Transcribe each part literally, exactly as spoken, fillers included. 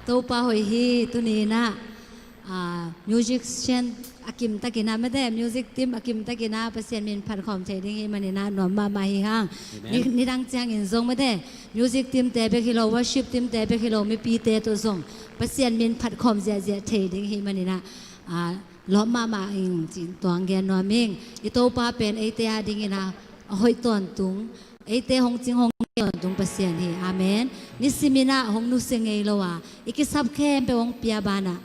Topa hoih hi. Tuni in ah, ah, musician a kimtakin ah, mate, music team a kimtakin ah Pasian min phat khawm thei ding hi manin ah nuam mahmah hi hang. Amen. Ni, nidang ciangin zong, mate, music team te bek hi lo, worship team te bek hi lo, mipite tawh zong Pasian min phat khawm ziahziah thei ding hi manin ah, ah, lawp mahmah ing, cih tuang gen nuam ing. I Topa pen eite a dingin ah a hoih tawntung, eite hong cing hong tawntung Pasian hi. Amen. Nisimin ah hong nusia ngei lo a, i kisap khempeuh hong pia banah,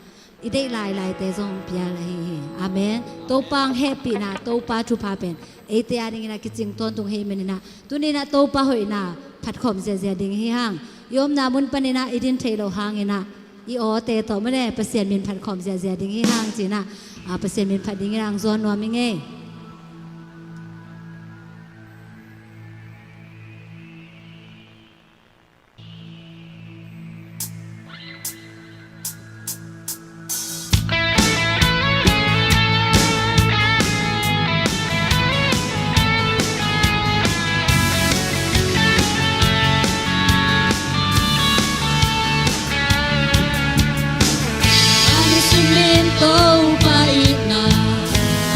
i deih lailaite zong hong pia la hi hi. Amen. Topa hong hehpihna, Topa thupha pen eite a dingin ah kicing tawntung hi manin ah, tuni in ah Topa hoihna phat khawm ziahziah ding hi hang. I omna mun panin ah i din theih loh hangin ah, i awte tawh, mate, Pasian min phat khawm ziahziah ding hi hang ci-in ah, ah, Pasian min phat dingin ah hong zuan nuam ing ei. A nisimin Topa itna,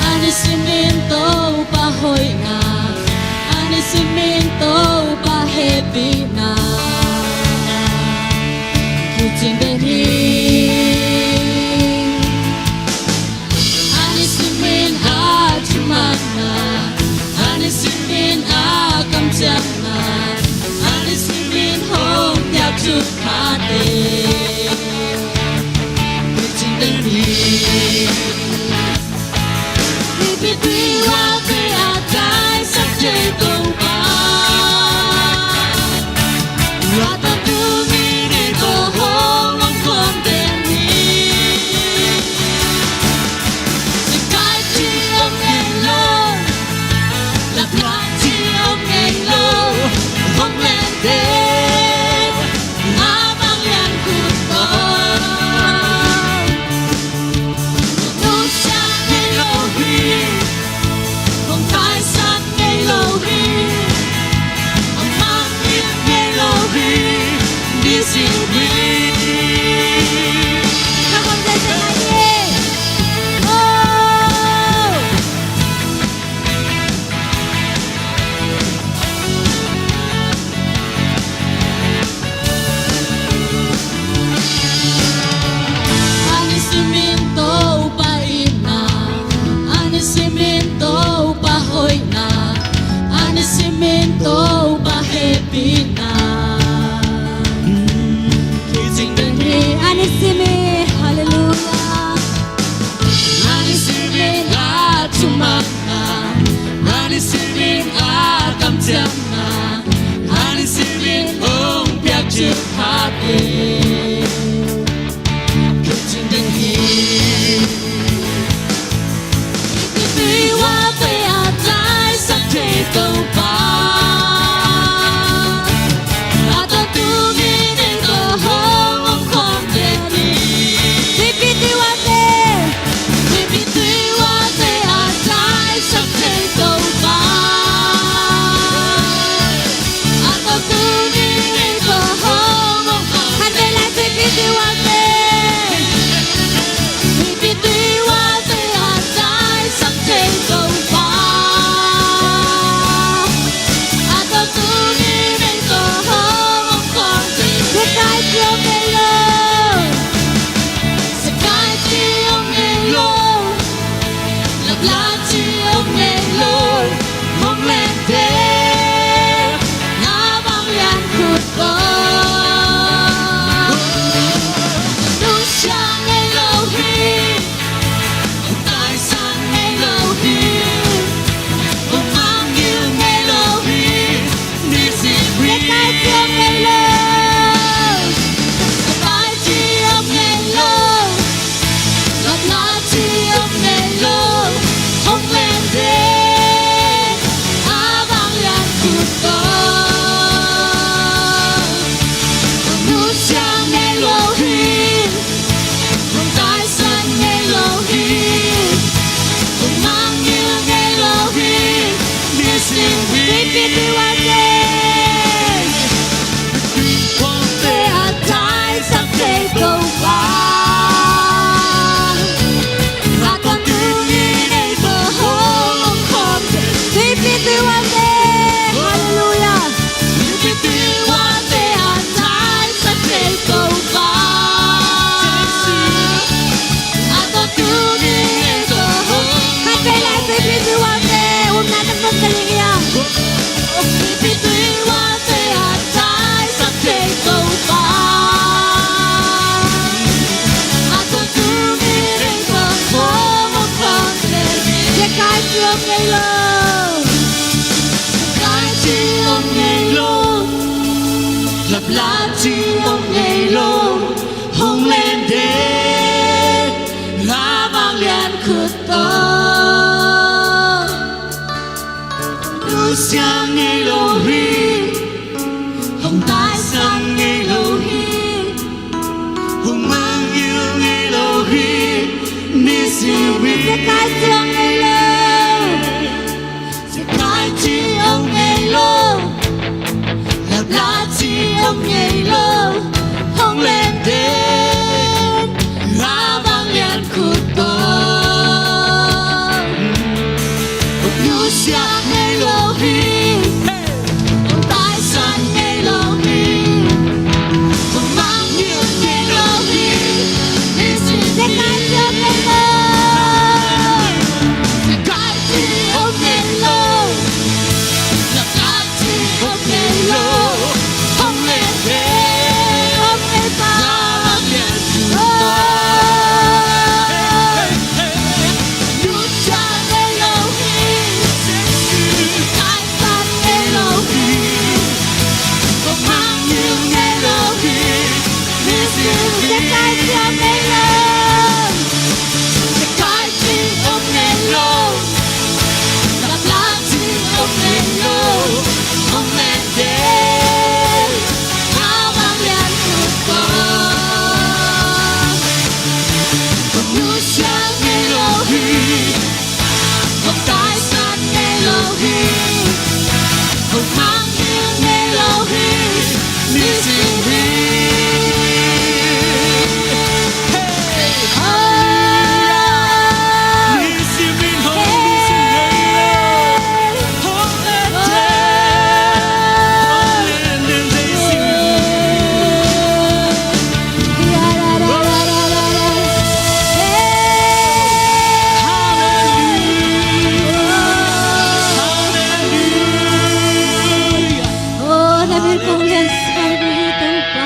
a nisimin Topa hoihna, a nisimin Topa hehpihna, kicing den hi. A nisimin a thumanna, a nisimin a kamciamna, a nisimin hong piak thuphate, kicing den hi. Mipi tuihuate a taisak thei Topa, a tawntung in ei tawh hong om khawm den hi. Sikai ci om ngei lo, laplak ci om ngei lo, hong len den, a bang lian khut om. Nusia ngei lo hi, hong taisan ngei lo hi, hong mangngilh ngei lo hi, nisimin. Ka hong zai zai mai hi. Oh. A nisimin Topa itna, a nisimin Topa hoihna, a nisimin Topa hehpihna, kicing den hi. A nisimin, halleluiah. A nisimin a thumanna, a nisimin a kamciamna, a nisimin hong piak thuphate, kicing den hi. Mipi tuihuate a taisak thei Topa, a tawntung in ei tawh hong om khawm den hi. Mipi tuihuate, mipi tuihuate a taisak thei Topa, a tawntung in ei tawh hong om khawm den Laplap ding om ngei lo, hong len den, la vanglian khut tawh. Nusia ngei lo hi, hong taisan ngei lo hi, hong mangngilh ngei lo hi, nisim in. Sia Kai Ciang ngei lo. Sia Kai Ciang om ngei lo, Laplap ding om ngei lo, hong len den, la vanglian khut tawh. Hong nusia ngei lo hi, hong taisan ngei lo hi, hong mangngilh ngei lo hi, nisim in. Sia Kai Ciang om ngei lo, Sia Kai Ciang om ngei lo, hong len den, hong len den, la vanglian khut tawh. Nusia ngei lo hi, taisan ngei lo hi, hong mangngilh ngei lo hi, nisim in. Sia Kai Ciang ngei lo, Sia Kai Ciang om ngei lo, Laplap ding om ngei lo, hong len den, la vanglian khut tawh. Hong nusia ngei lo hi, hong taisan ngei lo hi, hong mangngilh ngei lo hi, nisim in. Hey! Hallelujah! Nisim in hong nusia ngei lo, hong len den, hong len den, nisim in. Hallelujah. Oh, na min kong lian sa hi Topa.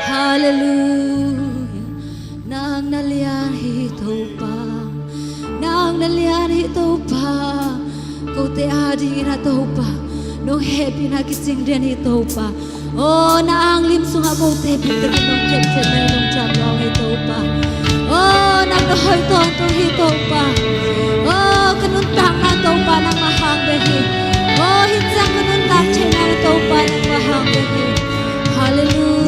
Hallelujah. Nang na lian hi Topa. Nang na lian hi Topa. Kote adingin a Topa, nong hehpihna kicing den hi Topa. Aw, na anglim sungah kote bek tengin nong kepcian, nong ciamnuam hi Topa. Aw, nang na hoih tawntung hi Topa. Aw, ka nuntakna Topa nangmah hang bek hi. Aw, hih ciang ka nuntak theihna Topa nangmah hang bek hi. Hallelujah.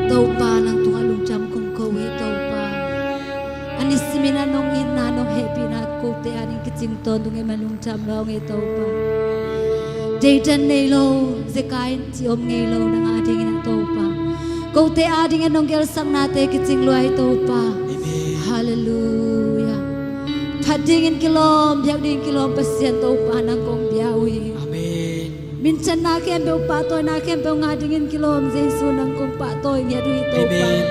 Topa, nang tungah lungdam kong ko hi, Topa. A nisimin ah nong itna, nong hehpihna kote ading kicing tawntung e, ma lungdam lua ung e, Topa. Deidan nei lo, zekai in ci om ngei lo, nang adingin ah, Topa. Kote adingin nong gelsaknate kicing lua hi, Topa. Amen. Halleluiah. Phat dingin kilawm, biak dingin kilawm Pasian, Topa, nang kong bia uh hi. Amen. Minthanna khempeuh, pahtawina khempeuh ngah dingin kilawm Jesu, nang kong pahtawi ngiat uh hi, Topa. Amen.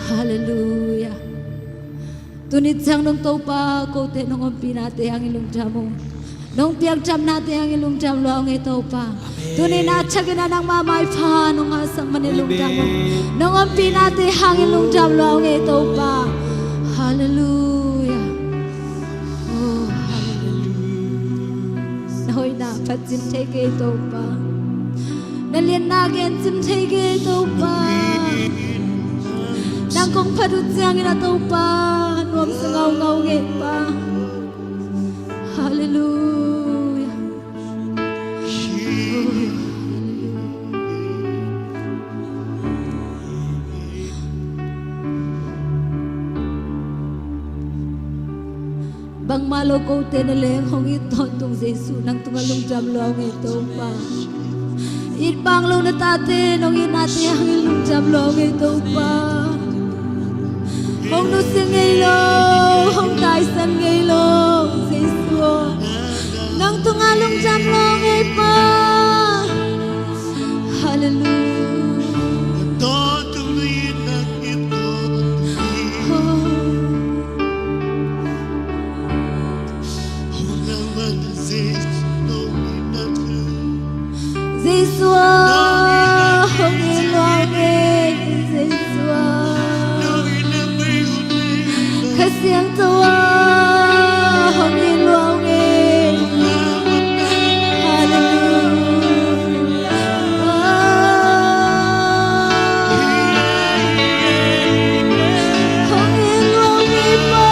Halleluiah. Tuni ciang dong, Topa, kote nong ompihnate hangin lungdam ung. Nong piangthaknate hangin lungdam lua ung e, Topa. Amen. Tuni na thakin ah nangma maipha nong ngahsak manin lungdam ung. Amen. Nong ompihnate hangin lungdam lua ung e, Topa. Halleluiah. Oh, halleluiah. Na hoihna phat cim thei kei, Topa. Na lianna gen cim thei kei, Topa. Nang kong phat uh ciangin ah, Topa, nuamsa ngaungau ngei, Pa. Halleluiah. Bangmah lo kote na leng hong it tawntung Jesu, nang tungah lungdam lua ung e, Topa. It bang lo na tate nong itnate hangin lungdam lua ung e, Topa. Hong nusia ngei lo, hong taisan ngei lo Jesu aw, nang tungah lungdam lua ung e, Pa. Halleluiah. Jesu aw, hong it lua ung e, Jesu aw. Kha Siangtho aw, hong it lua ung e. Halleluiah. Hong it lua ung e, Pa.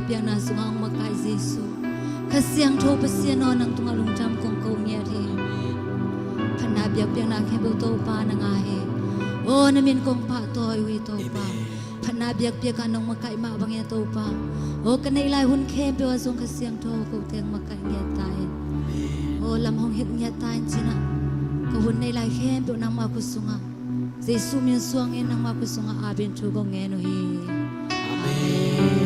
Biakpiakna sungah hong makaih Jesu, Kha Siangtho Pasian aw, nang tungah lungdam kong ko ngiat hi. Phatna biakpiakna khempeuh Topa nang a hi. Aw, na min kong pahtawi uh hi Topa. Amen. Phatna biakpiakna nong makaih mah bangin Topa, aw, ka neih lai hun khempeuh ah zong Kha Siangtho ko teng makaih ngiat ta in. Amen. Aw, lam hong hilh ngiat ta in ci-in ah, ka hun neih lai khempeuh nangmah khut sungah, Jesu min suangin nangmah khut sungah ap in thu kong ngen uh hi. Amen.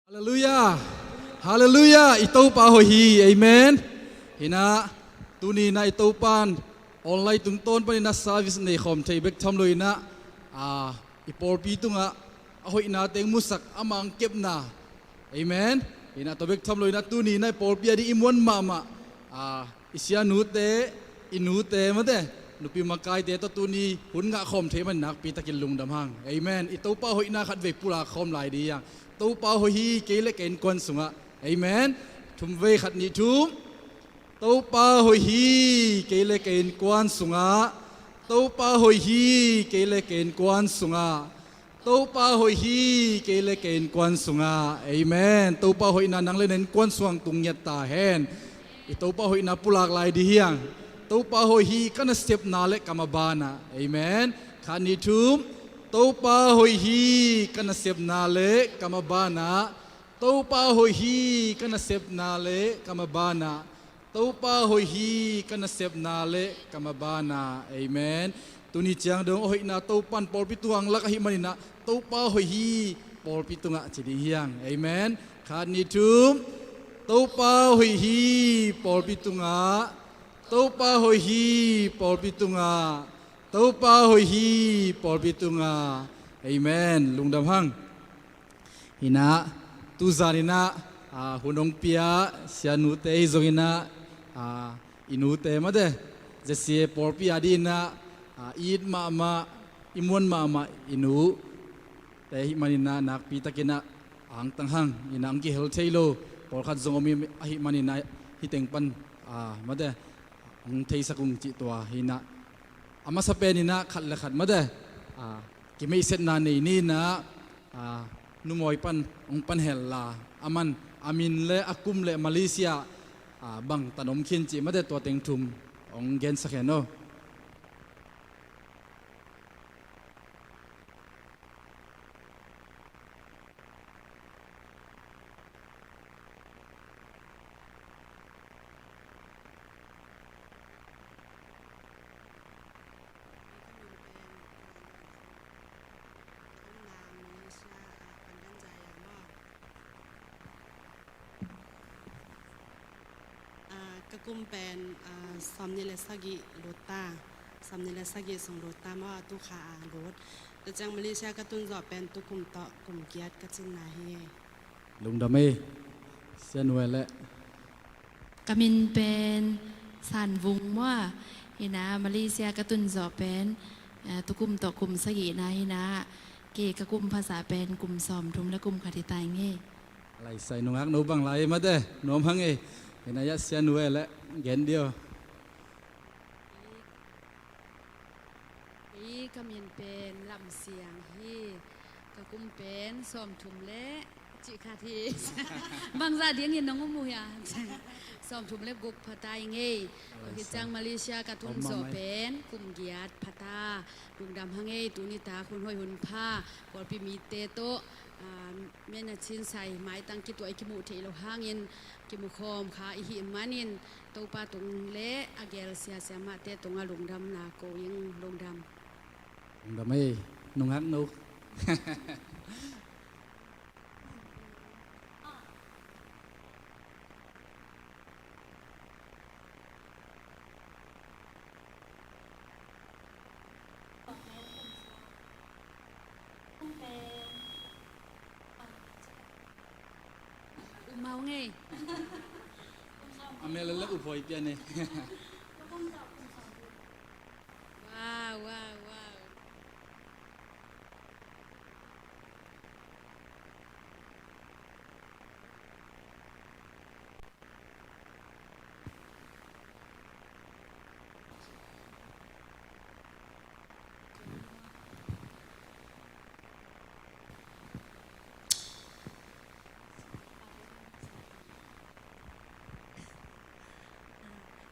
Halleluiah. Halleluiah. I Topa hoih hi. Amen. Hi-in ah, tuni-in ah i Topa'n online tungtawn panin ah service nei khawm thei bek tham loin ah, a, i pawlpi tungah a hoihna teng musak, ama hong kepna. Amen. Hi-in ah tua bek tham loin ah tuni-in ah i pawlpi ading i muan mahmah, a, i sianute, i nute, mate, nupi makaite tawh tuni hun ngah khawm thei man nakpi takin lungdam hang. Amen. I Topa hoihna khatvei pulak khawm lai ding hi hang. Topa hoih hi, kei le ka innkuan sungah. Amen. Thum vei, khat, nih, thum. Topa hoih hi, kei le ka innkuan sungah. Topa hoih hi, kei le ka innkuan sungah. Topa hoih hi, kei le ka innkuan sungah. Amen. Topa hoihna nang le na innkuan sungah tung ngiat ta hen. I Topa hoihna pulak lai ding hi hang. Topa hoih hi, ka nasepna le ka mabanah. Amen. Khat, nih, thum. Topa hoih hi, ka nasepna le ka mabanah. Topa hoih hi, ka nasepna le ka mabanah. Topa hoih hi, ka nasepna le ka mabanah. Amen. Tuni ciang dong a hoihna Topa'n pawlpi tungah hong lak ahih manin ah, Topa hoih hi, pawlpi tungah ci ding hi hang. Amen. Khat, nih, thum. Topa hoih hi, pawlpi tungah. Topa hoih hi, pawlpi tungah. Topa hoih hi, pawlpi tungah. Amen. Lungdam hang. Hi-in ah, tuzan in ah, a, hun hong pia sianute hi zongin ah, a, i nute, mate, ZCA pawlpi adingin ah, a, i it mahmah, i muan mahmah i nute ahih manin ah nakpi takin ah hong tang hang. Hi-in ah hong kihel thei lo pawlkhat zong om ahih manin ah, hih teng pan, a, mate, hong theisak ung cih tua hi-in ah, a masa penin ah khat le khat, mate, a, kimeihsetna nei ni-in ah, a, numawi pan hong pan hen la, aman a min le a kum le Malaysia, a, bang tan om khin cih, mate, tua teng thum hong gensak hen aw. Ah, ka kum pen, ah, sawmnih le sagih lut ta. Sawmnih le sagih sung lut ta maw, a tu kha a lut. Tua ciang Malaysia ka tun zawh pen tu kum tawh kum giat ka cinna hi. Lungdam ei. Sia Nu e leh. Ka min pen San Vung maw. Hi na, Malaysia ka tun zawh pen, eh, tukum tawh kum sagihna hi na, kei ka kum phasa pen kum sawmthum le kum khat hi ta ing ei. Laisai nungak no bang lai mate, nuam hang ei. Hi na, ya Sia Nu e leh, gen dio. Ei, ka min pen Lam Siang hi. Ka kum pen sawmthum le cih khat hi. Bangzah dingin nong um uh hia? Sawmthum le guk pha ta ing ei. Hi ciang Malaysia ka tun zawh pen kum giat pha ta. Lungdam hang ei, tuni tak hun hoih hun pha. Pawlpi mite tawh, ah, mena chin sai maitang kituah i kimuh theih loh hangin kimukhawm kha i hih manin Topa tung le a gel sia siamahte tungah lungdamna ko ing. Lungdam. Lungdam ei, nungak no. Umau ngei. A mel le u voi pian e. Wow, wow, wow.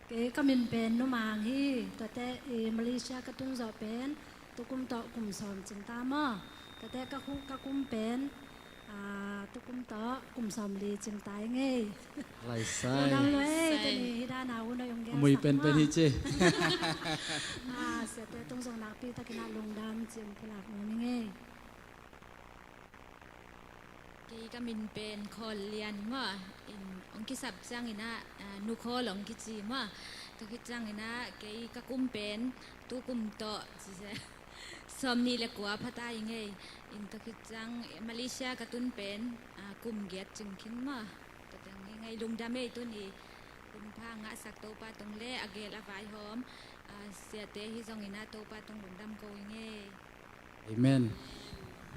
Kei ka min pen Nu Mang hi. Tuate i Malaysia ka tun zawh pen tukum tawh kum sawm cing ta maw. Tuate ka khu-, ka kum pen, ah, tukum tawh kum sawmli cing ta ing ei. Laisai. Lungdam lua ei, tuni hi dan a hun hoih hong gelsak maw. A mui penpen hi ci. Ah, siate tung zong nakpi takin ah lungdam ci hong pulak nuam ing ei. Kei ka min pen Khawl Lian maw. In hong kisap ciangin ah, ah, Nu Khawl hong kici maw. Tua khit ciangin ah kei ka kum pen tukum tawh ci se. Sawmnih le kua pha ta ing ei. In tua khit ciang Malaysia ka tun pen, ah, kum giat cing khin maw. Tua teng hi ing ei. Lungdam ei, tuni hun pha ngahsak Topa tung le a gel a vaihawm, ah, siate hi zongin ah Topa tung lungdam ko ing ei. Amen.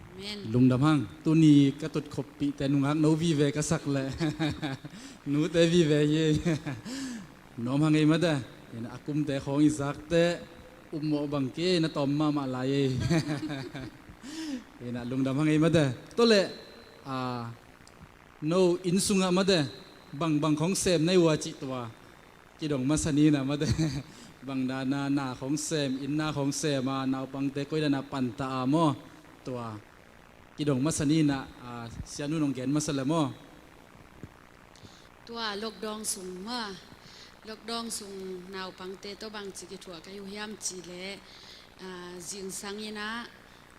Amen. Lungdam hang. Tuni ka tut khoppihte nungak no vive ka sak leh nute vive hi ei. Nuam hang ei mate. Hi na, a kumte khawng i zakte upmawh bang kei na tawm mahmah lai ei. Hi na, lungdam hang ei mate. Tua leh, ah, no inn sungah mate, bangbang khawng sem na hi uh a cih tua kidong masa ni na mate. Bang dan a na khawng sem, inn na khawng sem a, naupangte koi dan a panta a maw. Tua kidong masa ni na, ah, Sia Nu nong gen masa le maw. Tua lockdown sung maw. Lockdown sung naupangte tawh bangci kithuah ka hi uh hiam cih leh, ah, zingsang in ah,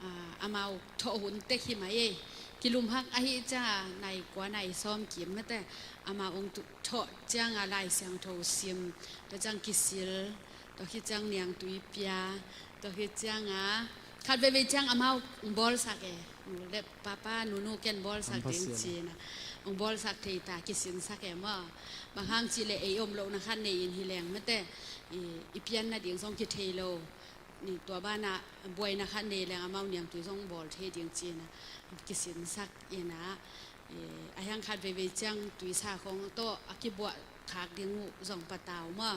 ah, amau thawh hun tek hi mai ei. Kilumhak ahih ciang a nai kua nai sawm kim mate. Amau hong tu-, thawh ciang a Lai Siangtho sim, tua ciang kisil, tua khit ciang niangtui pia, tua khit ciang a khat veivei ciang amau hong bawlsak e. Nu le papa, nunu ken bawlsak ding ci-in ah hong bawlsak thei ta, kisinsak e maw. Bang hang cih leh ei om lohna khat nei in hi leng mate, i, i pianna ding zong kithei lo. Ni tua banah buaina khat nei leng amau niangtui zong bawl thei ding ci-in ah kisinsak in ah, eh, a hiang khat veivei ciang tuisa khawng tawh a kibuah khak ding uh zong patau maw.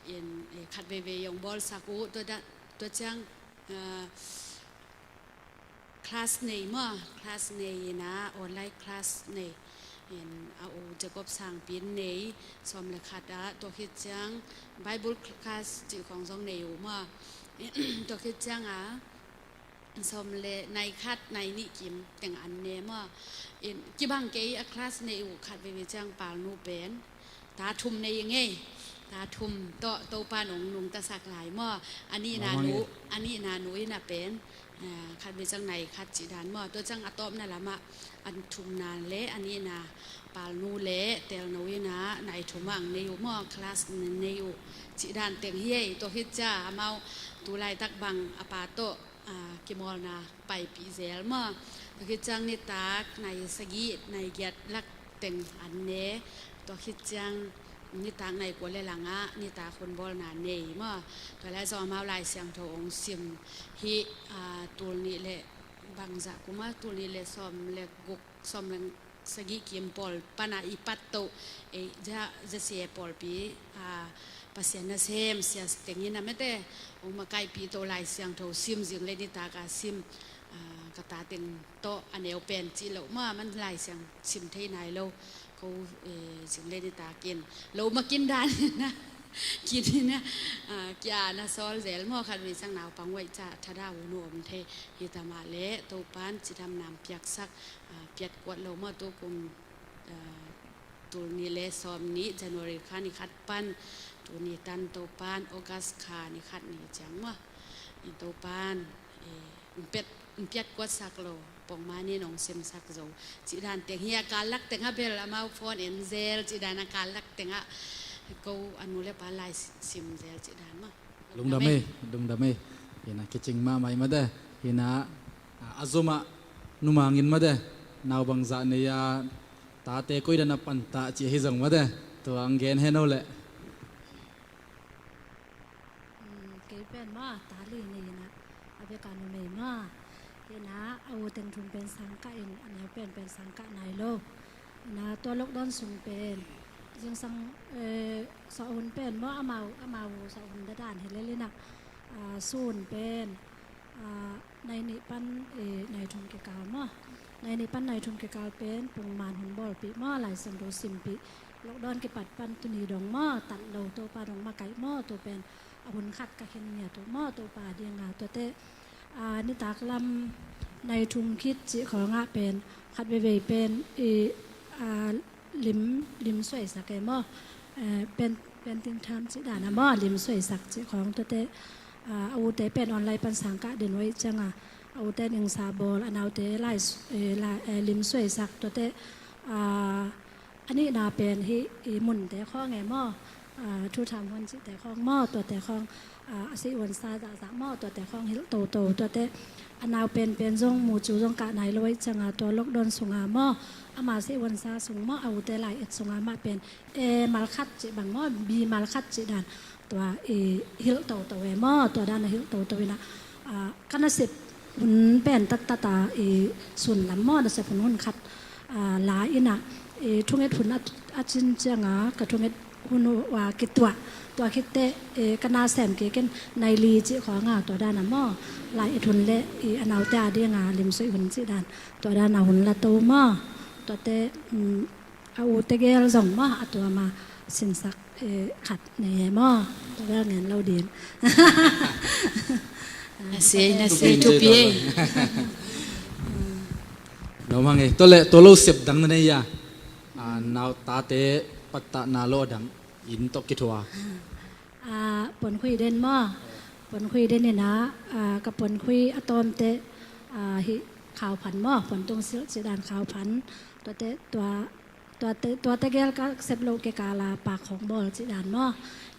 In, eh, khat veivei hong bawlsak uh, tua da, tua ciang, ah, class nei maw, class nei in ah, online class nei. In a u Jacob Sangpi in nei, sawm le khat ah, tua khit ciang Bible class cih khawng zong nei uh maw. Tua khit ciang a, sawm le nai khat, nai nih kim teng an ne maw. In kibang kei a class nei uh khat veivei ciang Palnu pen ta thum nei ing ei. Ta thum tawh Topa in hong nungtasak lai maw. A nihna nu, a nihna nu in a pen, ah, khat veivei ciang nai khat cih dan maw. Tua ciang a tawpna lamah a thumna le a nihna Palnu le Telno in ah nai thum ah hong nei uh maw. Class nei uh cih dan teng hi ei. Tua khit ciang amau tu laitak bang a pa tawh, ah, kimawlna paipih zel maw. Tua khit ciang nitak nai sagih, nai giat lak teng an ne. Tua khit ciang nitak nai kua le langah nitak hun bawlna nei maw. Tua lai zong amau Lai Siangtho hong sim hi. A, tul nih le bangzah kuma, tul nih le sawm le guk, sawm le sagih kim pawl pana i pat toh, ei, za, za sia pawlpi, a, Pasian nasem sia tengin a mete hong makaihpih toh Lai Siangtho sim zing le nitak a sim, a, ka ta teng tawh a neu pen cih loh maw, man Lai Siang sim thei nai lo. Ko, eh, zing le nitakin lo makin dan in a, kin in a, ah, kia na sawl zel maw, khat vei sang naupang waih ca thada unu om thei hi ta mah le Topan cidam nam piaksak, ah, piat kuat lo maw, tu kum, ah, tul nih le sawm nih January kha ni khat pan tuni tan Topan August kha ni khat ni ciang maw, in Topan, eh, in piat, in piat kuatsak lo, pongman in hong simsak zo. Cih dan teng hi a, kal lak tengah bel amau phone en zel, cih dan a kal lak tengah ko a nu le pa lai sim zel, cih dan maw. Lungdam ei, lungdam ei. Hi na kicing mahmah i mate. Hi na, a, a zomah numangin mate. Nau bangzah nei a, tate koidan a panta cih hi zong mate. Tua ang gen hen o leh. Mm, kei pen maw, ta li nei ina, a bek a numei maw. Ina, a u teng thum pen sang kah in, a neu pen pen sang kah nai lo. Ina, tua lockdown sung pen zingsang, eh, sawh hun pen maw, amau, amau sawh hun dadan hi lel ina, ah, sun pen, ah, nai nih pan, eh, nai thum kikal maw. Nai nih pan nai thum kikal pen pungman hun bawlpih maw, Lai Siangtho simpih. Lockdown kipat pan tuni dong maw, tat lo, Topa dong makaih maw, tua pen a hun khat ka khen ngiat uh maw, Topa dinga. Tuate, a, nitak lam nai thum khit cih khawngah pen khat veivei pen i, a, lim, lim suaisak e maw, eh, pen, pen ting tham cih dan a maw, lim suaisak cih khawng tuate, a, a ute pen online pan sang kah den uh ahih cianga, a ute ningsa bawl, a naute lai, eh, lai, eh, lim suaisak tuate, a, a nihna pen hih i munte khawng e maw, a, thu tham hun cihte khawng maw, tuate khawng, a, a sih hun sa zahzah maw, tuate khawng hilh toto, tuate a nau penpen zong mucu zong kah nai lo ahih cianga tua lockdown sunga maw, ama sih hun sa sung maw, a ute lai et sunga mah pen, e, mal khat cih bang maw, bi mal khat cih dan, tua i hilh toto e maw, tua dan a hilh toto ina, a, ka nasep hun pen tattata i sun lam maw, nasep hun hun khat, a, la ina, i thunget hun a, a cin cianga ka thunget hun uh a kituah, tua khitte, i ka nasem kei ken nai li cih khawng a, tua dan a maw, lai et hun le i a naute a dinga lim suaih hun cih dan, tua dan a hun la to maw, tuate, um, a ute gel zong maw, a tua ma sinsak, eh, khat nei e maw. Tua bel ngen lo din. Na sei, na sei thupi ei. Lo mang ei. Tua le, tua lo sep dang na nei a. A, nau tate pattahna lo dang in tawh kithua. A, puankhui den maw. Puankhui den ina, a, ka puankhui a tawmte, a, hih khau phan maw. Puan tung silh cih dan khau phan. Tuate, tua Tuate, tuate gel ka sep loh kikala pak khawng bawl cih dan maw.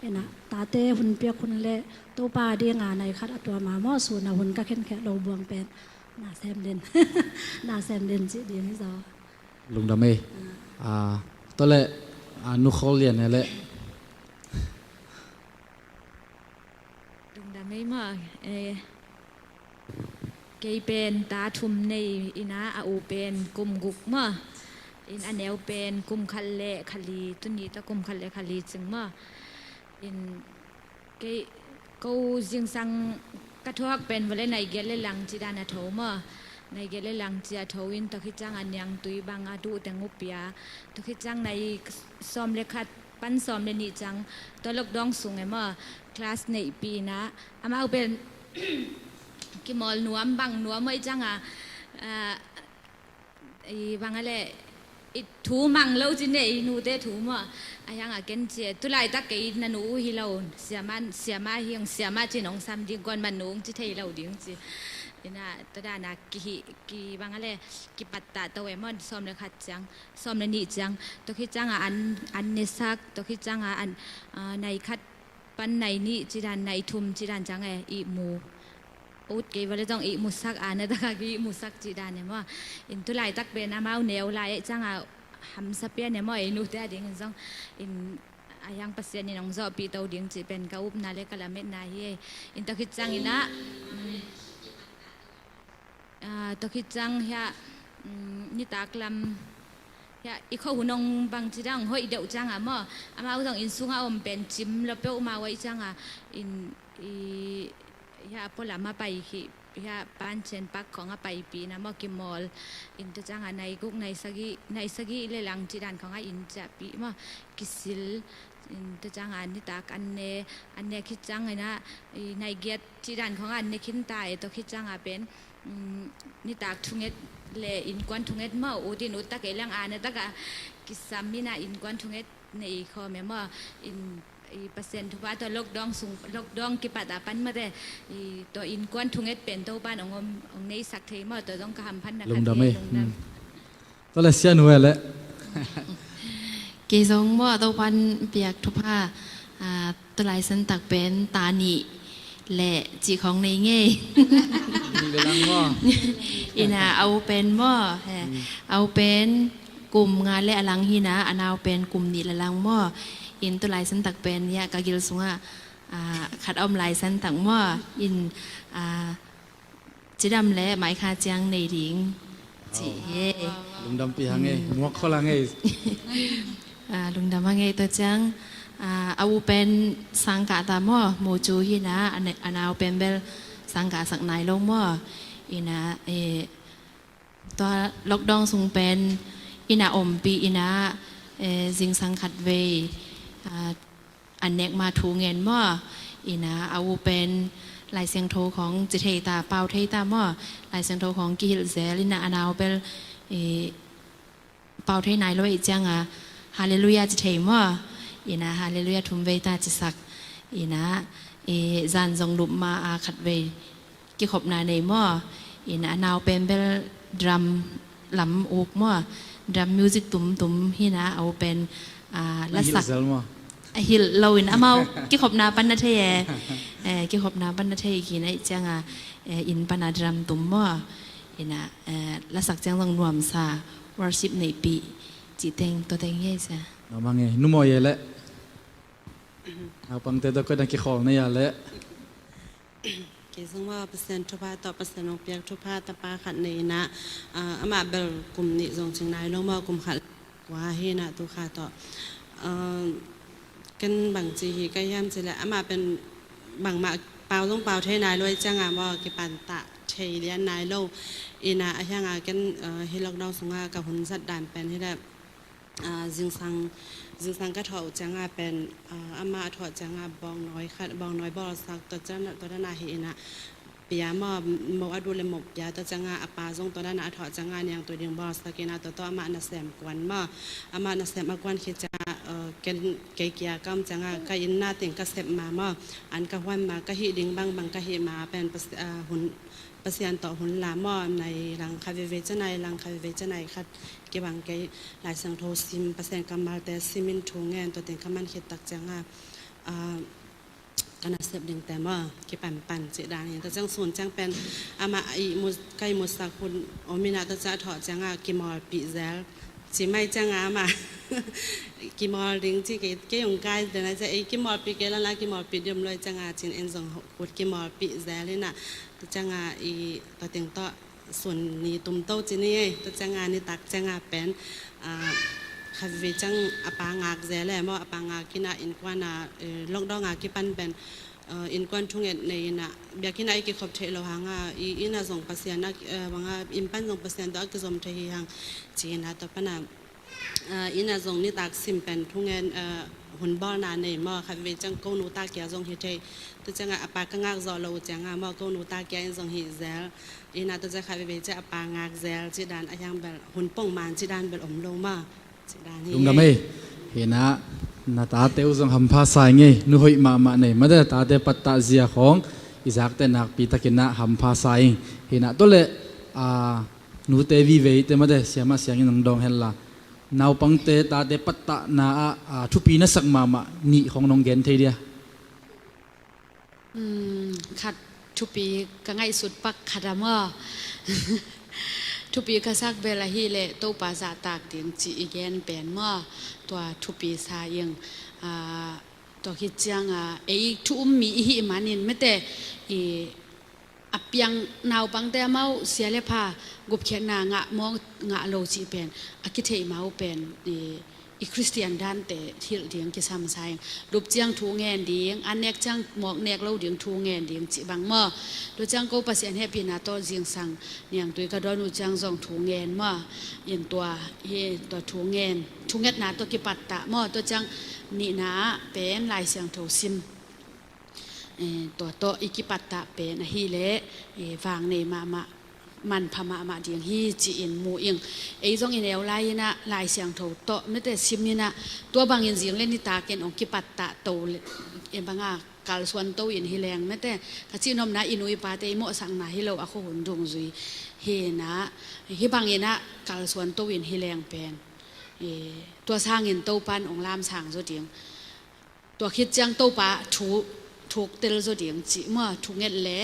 Ina, tate hun piak hun le Topa dinga nai khat a tua ma maw, sun a hun ka khenkhiat lo buang pen. Na sem den. Na sem den cih ding hi zaw. Lungdam ei. A, tua le, a, Nu Khawl Lian e le. Lungdam ei maw, eh, kei pen ta thum nei ina, a u pen kum guk maw, in a neu pen kum khat le kha li, tuni ta kum khat le kha li cing maw. In kei ko zingsang ka thuak pen vale nai giat le lang cih dan a tho maw. Nai giat le lang cih a tho in tua khit ciang a niangtui bang a duh teng uh pia. Tua khit ciang nai sawm le khat pan sawm le nih ciang tua lockdown sung e maw, class neihpih ina, amau pen kimawl nuam bang nuam uh ahih cianga, a, i bang a le, i thu mang lo ci ne, i nute thu maw. A hianga ken ci e, tulaitak kei na nu uh hi lo, siama, siama hi hong, siama cin hong sam ding, kuan man nu hong ci thei lo ding ci. Ina, tua dana kihi, ki bang a le, kipattah to e maw, sawm le khat ciang. Sawm le nih ciang, tua khit cianga an, an nesak, tua khit cianga an, a, nai khat pan nai nih cih dan, nai thum cih dan ciang e, ihmu. Ut kei vale zong ihmusak, a na taka ki ihmusak cih dan e maw. In tulaitak pen amau neu lai e cianga hamsa pian e maw, ei nute a dingin zong in a hiang Pasian in hong zawhpih to ding cih pen ka upna le ka lametna hi ei. In tua khit ciangin ah, mm, ah, tua khit ciang hiah, mm, nitak lam hiah i khua hun hong bangci dang hoih deuh ciangah maw, amau zong inn sungah om pen cim lo peuhmah uh ahih ciangah in i hiah pualam a pai khih hiah pancen pak khawng a paipih na maw kimawl. In tua ciangah nai guk nai sagih, nai sagih le lang cih dan khawngah inn ciahpih maw kisil. In tua ciangah nitak an ne, an ne khit ciangin ah i nai giat cih dan khawngah an ne khin ta e. Tua khit ciangah pen, mm, nitak thunget le innkuan thunget maw, ut in ut tak ei lang a na takah kisam in ah innkuan thunget nei khawm e maw. In i Pasian thupha tawh lockdown sung, lockdown kipat a pan mate i tawh innkuan thunget pen Topan hong om, hong neisak thei maw. Tua zong ka hamphatna khat lungdam hi ei. Lungdam. Hmm. Tua le sia nu e le. Kei zong maw Topan piak thupha, ah, tua lai santak pen ta nih le cih khawng nei ngei. Nih le lang maw? Ina a u pen maw, he, hmm, a u pen kum nga le a lang hi na, a nau pen kum nih le lang maw. In tua lai santak pen hiah ka gil sungah, ah, khat a om lai santak maw. In, ah, cidam le maikha ciang nei ding cih hi. Lungdampih hang ei, hmm, muak khol hang ei. Ah, lungdam hang ei. Tua ciang, ah, a u pen sangkah ta maw, mucu hi na, a ne-, a nau pen bel sangkah sak nai lo maw. Ina, eh, tua lockdown sung pen ina ompih ina, eh, zingsang khat vei, ah, an nek ma thu ngen maw. Ina a u pen Lai Siangtho khawng ci thei ta, pau thei ta maw. Lai Siangtho khawng kihilh zel ina a nau bel, eh, pau thei nai lo ahih ciangah Halleluiah ci thei maw. Ina Halleluiah thum vei ta cisak. Ina, eh, zan zong lup ma a khat vei kikhopna nei maw. Ina a nau pen bel drum lam uk maw. Drum music tumtum hi na a u pen, ah, lasak. A hilh lo in amau kikhopna pan na thei e. Eh, kikhopna pan na thei khin ahih ciangah, eh, inn pana drum tum maw. Ina, eh, lasak ciang zong nuamsa worship neihpih cih teng tua teng hi ei sia. Namang e, nu maw e le. Naupangte tawh koi na kikhawl na hia le. Kei zong maw Pasian thupha tawh Pasian hong piak thupha tapa khat nei ina, ah, amah bel kum nih zong cing nai lo maw, kum khat kua hi ina tu kha tawh. Ah, ken bangci hi ka hiam cih leh amah pen bangmah pau zong pau thei nai lo ahih ciangah maw kipantah thei lian nai lo. Ina a hiangah ken, ah, hih lockdown sungah ka hun zat dan pen hi leh, ah, zingsang, zingsang ka thawh uh ciangah pen, ah, amah a thawh ciangah bawngnawi khat, bawngnawi bawlsak tua ciang, tua dana hi ina pia maw, mo a duh le mo pia tua ciangah a pa zong tua dana a thawh ciangah niangtui ding bawlsak ina tua tawh amah nasem kuan maw, amah nasem a kuan khit ciangah, ah, ken kei kia ka om ciangah ka inn na teng ka sep ma maw, an ka huan ma, ka hih ding bangbang ka hih ma pen pas-, ah, hun Pasian tawh hun la maw, nai lang khat veivei ciang nai lang khat veivei ciang nai khat kibang kei Lai Siangtho sim, Pasian kammalte sim in thu ngen tua teng ka man khit tak ciangah, ah, ka nasep dingte maw kipanpan cih dan hi. Tua ciang sun ciang pen amah a ihmu, ka ihmusak hun om ina tua ciang a thawh ciangah kimawlpih zel. Ci mai ciangah amah kimawl ding ci kei, kei hong kai dena ciang ei kimawlpih kei lala kimawlpih diam loi ciangah cin en zong kut kimawlpih zel ina. Tua ciangah i tua teng tawh sun ni tum to ci ni ei. Tua ciangah nitak ciangah pen, ah, khat vei ciang a pa ngak zel e maw, a pa ngak ina innkuan a, eh, lockdown a kipan pen, ah, innkuan thunget nei ina biakinn a i kikhop theih lo hanga i ina zong Pasian a, eh, banga inn pan zong Pasian tawh a kizom thei hi hang ci ina tua pana, ah, ina zong nitak sim pen thungen, ah, hun bawlna nei maw, khat vei ciang ko nu ta kia zong hi thei. Tua ciangah a pa ka ngak zawh lo uh ciangah maw ko nu ta kia in zong hi zel. Ina tua ciang khat vei vei ciang a pa ngak zel cih dan a hiang bel hun pong man cih dan bel om lo maw. Cih dan hi. Lungdam ei. Hina na tate uh zong hampha sa ing ei. Nu hoih mahmah nei mate, tate pattah zia khawng i zakte nakpi takin ah hampha sa ing. Hina tua le, ah, nute viveite mate siamah siangin nong dawng henla naupangte tate pattahna ah, ah, thupi na sak mahmah nih khawng nong gen thei dia? Hmm, khat thupi ka ngaihsut pak khat a maw. Thupi ka sak bel ahih leh Topa zahtak ding cih i gen pen maw, tua thupi sa ing. Aa, tua khit ciang a, ei thu um mi i hih manin mete i a piang naupangte amau sia le pha gupkhiatna ngah maw ngah lo cih pen a kitheih mah uh pen i, i Khristian dante hilh ding kisam sa ing. Lup ciang thu ngen ding, an nek ciang mawk nek lo ding thu ngen ding cih bang maw. Tua ciang ko Pasian hehpihna tawh zingsang niangtui ka dawn uh ciang zong thu ngen maw. In tua hi tua thu ngen, thungetna tawh kipattah maw. Tua ciang nihna ah pen Lai Siangtho sim. Eh, tua tawh i kipattah pen ahih leh, eh, vang nei mahmah, manpha mahmah ding hi ci-in mu ing. Ei zong i neu lai-in ah Lai Siangtho tawh mete sim in ah, tua bangin zing le nitak in hong kipattah to le, eh, banga kalsuan to in hi leng mete. Ka cihnopna i nu i pate i mawhsakna hi lo a khuahun dungzui hi in ah, hih bangin ah kalsuan to in hi leng pen, eh, tua sangin Topan hong lamsang zaw ding. Tua khit ciang Topa thu, thuk tel zaw ding cih maw, thunget le,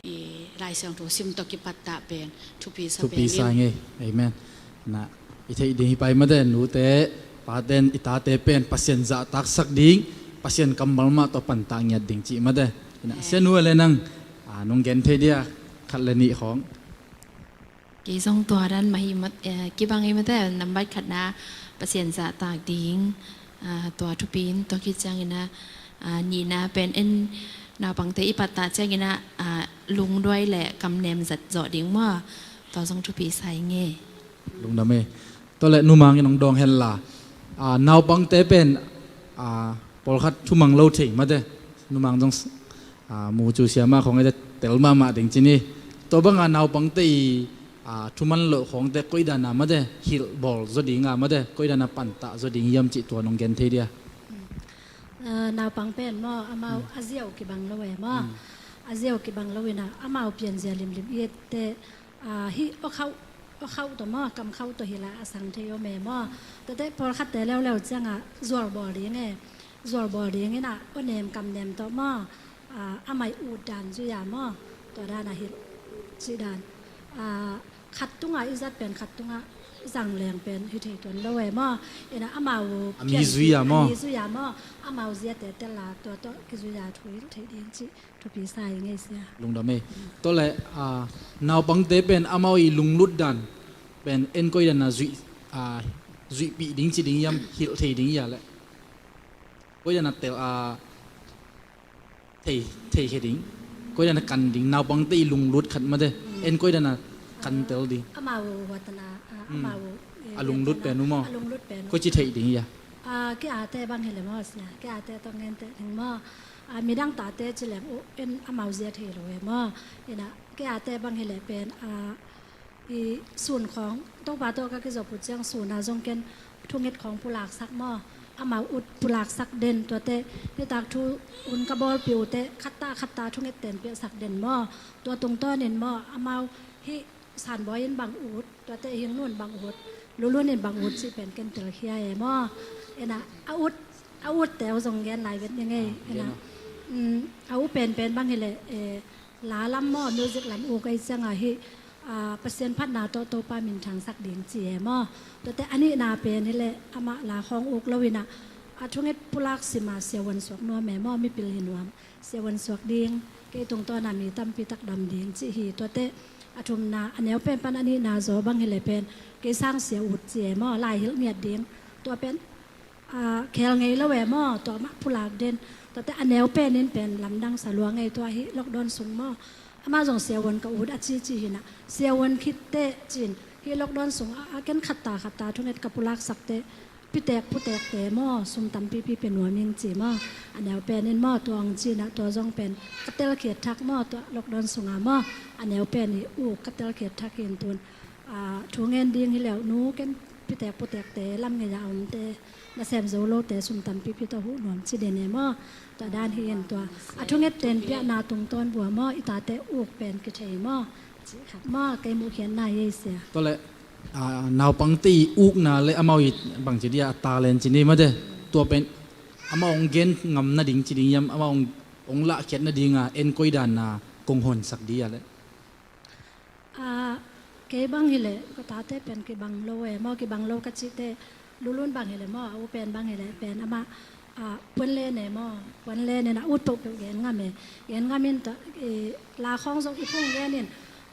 i, Lai Siangtho sim tawh kipattah pen thupi sa pen ing. Thupi sa ing ei. Amen. Na, i theih ding hi pai mate, nute, paten, i tate pen Pasian zahtaksak ding, Pasian kammal mah tawh pantah ngiat ding cih mate. Na, eh, sia nu le nang, a, nong gen thei dia, khat le nih khawng. Kei zong tua dan mah hi mat, eh, kibang hi mate, nambat khatna Pasian zahtak ding, ah, tua thupi in, tua khit ciangin ah, ah, nihna pen en naupangte i pattah ciangin ah, ah, lungduai le kamnem zat zawh ding maw, tua zong thupi sa ing ei. Lungdam ei. Tua le numang in hong dawng hen la, ah, naupangte pen, ah, pawlkhat thumang lo thei mate, numang zong s-, a, mu cu sia mah khawng a tel mahmah ding ci ni. Tua banga naupangte i, a, thuman loh khawngte koihdana mate hilh bawl zaw dinga mate koihdana pantah zaw ding hiam cih tua nong gen thei dia. A, naupang pen maw, amau a ziau kibang lo e maw. A ziau kibang lo ina amau pianzia limlim i ette, a, hih awkhauh, awkhauh tawh maw, kamkhauh tawh hilh a a sang thei om e maw. Tuate pawlkhatte leuleu cianga zual bawl ding e. Zual bawl dingin ah, aw nem kam nem tawh maw, a, a mai ut dan zui a maw, tua dan a hilh cih dan. A, khat tungah i zat pen khat tungah zang leng pen hi thei tuan lo e maw. Ina amau a mi zui a maw, a mi zui a maw, amau ziate tel a tua tawh kizui a thu hilh thei ding cih thupi sa ing ei sia. Lungdam ei. Tua le, a, naupangte pen amau i lunglut dan pen en koihdana zuih, a, zuihpih ding ci ding hiam, hilh thei ding hia le. Koihdana tel a, thei, thei khe ding. Koihdana kan ding, naupangte i lunglut khat mate. Mm. En koihdana kan tel ding. Amau huatana, a, mm, amau, eh, a lunglut pen uh maw. A lunglut pen uh. Koi ci thei ding hia. A, kei ate bang hi le maw sia. Kei ate tawh ngen teh ding maw. A, midang tate ci leng uh, en amau zia thei lo e maw. Ina, kei ate bang hi le pen, a, i sun khawng, Topa tawh ka kizop uh ciang sun a zong ken thunget khawng pulaksak maw, amau ut pulaksak den, tuate nitak thu hun ka bawlpih uh teh khatta khatta thunget tenpiahsak den maw, tua tungtawnin maw, amau hih sanbawi in bang ut, tuate hing nun bang ut, lulun in bang ut cih pen ken telkhia e maw. Ena a ut, a utte uh zong gen lai vet ning ei. Ah, ena gen uh. Mm, a u penpen bang hi leh, eh, la lam maw, music lam uk ei cianga hih, ah, Pasian phatna tawh Topa minthangsak ding ci e maw. Tuate a nihna pen hi leh amah la khawng uk lo ina, a thunget pulak sima siavuan suak nuam e maw, mipil hi nuam. Siavuan suak ding, kei tungtawna mi tampi tak dam ding cih hi. Tuate a thumna, a neu pen pan a nihna zaw bang hi leh pen kei sang sia ut ci e maw, lai hilh ngiat ding. Tua pen a, khel ngei lo e maw, tua mah pulak den. Tuate a neu pen in pen lamdang sa lua ngei, tua hih lockdown sung maw. Amah zong siavuan ka ut a ci ci hi na. Siavuan khit teh cin, hih lockdown sung a, a ken khatta khatta thunget ka pulaksak teh, pitek putekte maw, sum tampipi pia nuam ing ci maw. A neu pen in maw, tua hong ci na, tua zong pen ka telkhiat thak maw, tua lockdown sunga maw. A neu pen i uk ka telkhiat thak hi in tun. A, thu ngen ding hi leh nu ken pitek putekte lam ngei a omte, nasem zo lote sum tampipi tawh huh nuam ci den e maw. Tua dan hi in tua. A thunget tenpiahna tungtawn bua maw, i tate uk pen kithei maw. Cih khat maw, kei muhkhiatna hi ei sia. Tua leh, a, naupangte i ukna le amau i bangci dia a talent ci ni mate. Tua pen amau hong gen ngam nading ci ding hiam, amau hong, hong lahkhiat nadinga en koidanna kong honsak di a leh. A, Kei bang hileh ka tate pen kibang lo e maw, kibang lo ka cihte, Lulun bang hileh maw, a u pen bang hileh pen amah, a, puan len e maw, puan len in a ut peuhpeuh gen ngam e. Gen ngam in tua, i, la khawng zong i phung gen in,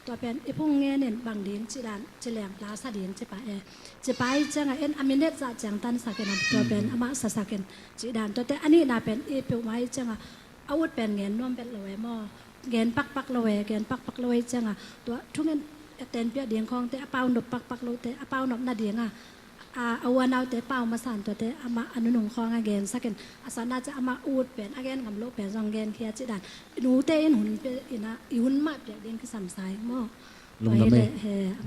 tua pen i phung gen in bang ding ci dan ci leng la sa ding ci pah e. Ci pah i ciangah en a minute zah ciang tansak in a tua pen amah sasak in ci dan, tuate a nihna pen i peuhmah i ciangah a ut pen gen nuam vet lo e maw. Gen pakpak lo e, gen pakpak lo e ciangah tua thungen a tenpiah ding khawngte a pau nop pakpak lote a pau nop nadingah, a, a u a naute pau masa in tuate amah a nunung khawngah gensak in a satna ciah amah ut pen a gen ngam loh pen zong genkhia ci dan. Nute in hun pia in a i hun mah piak ding kisam sa ing maw. Lungdam e.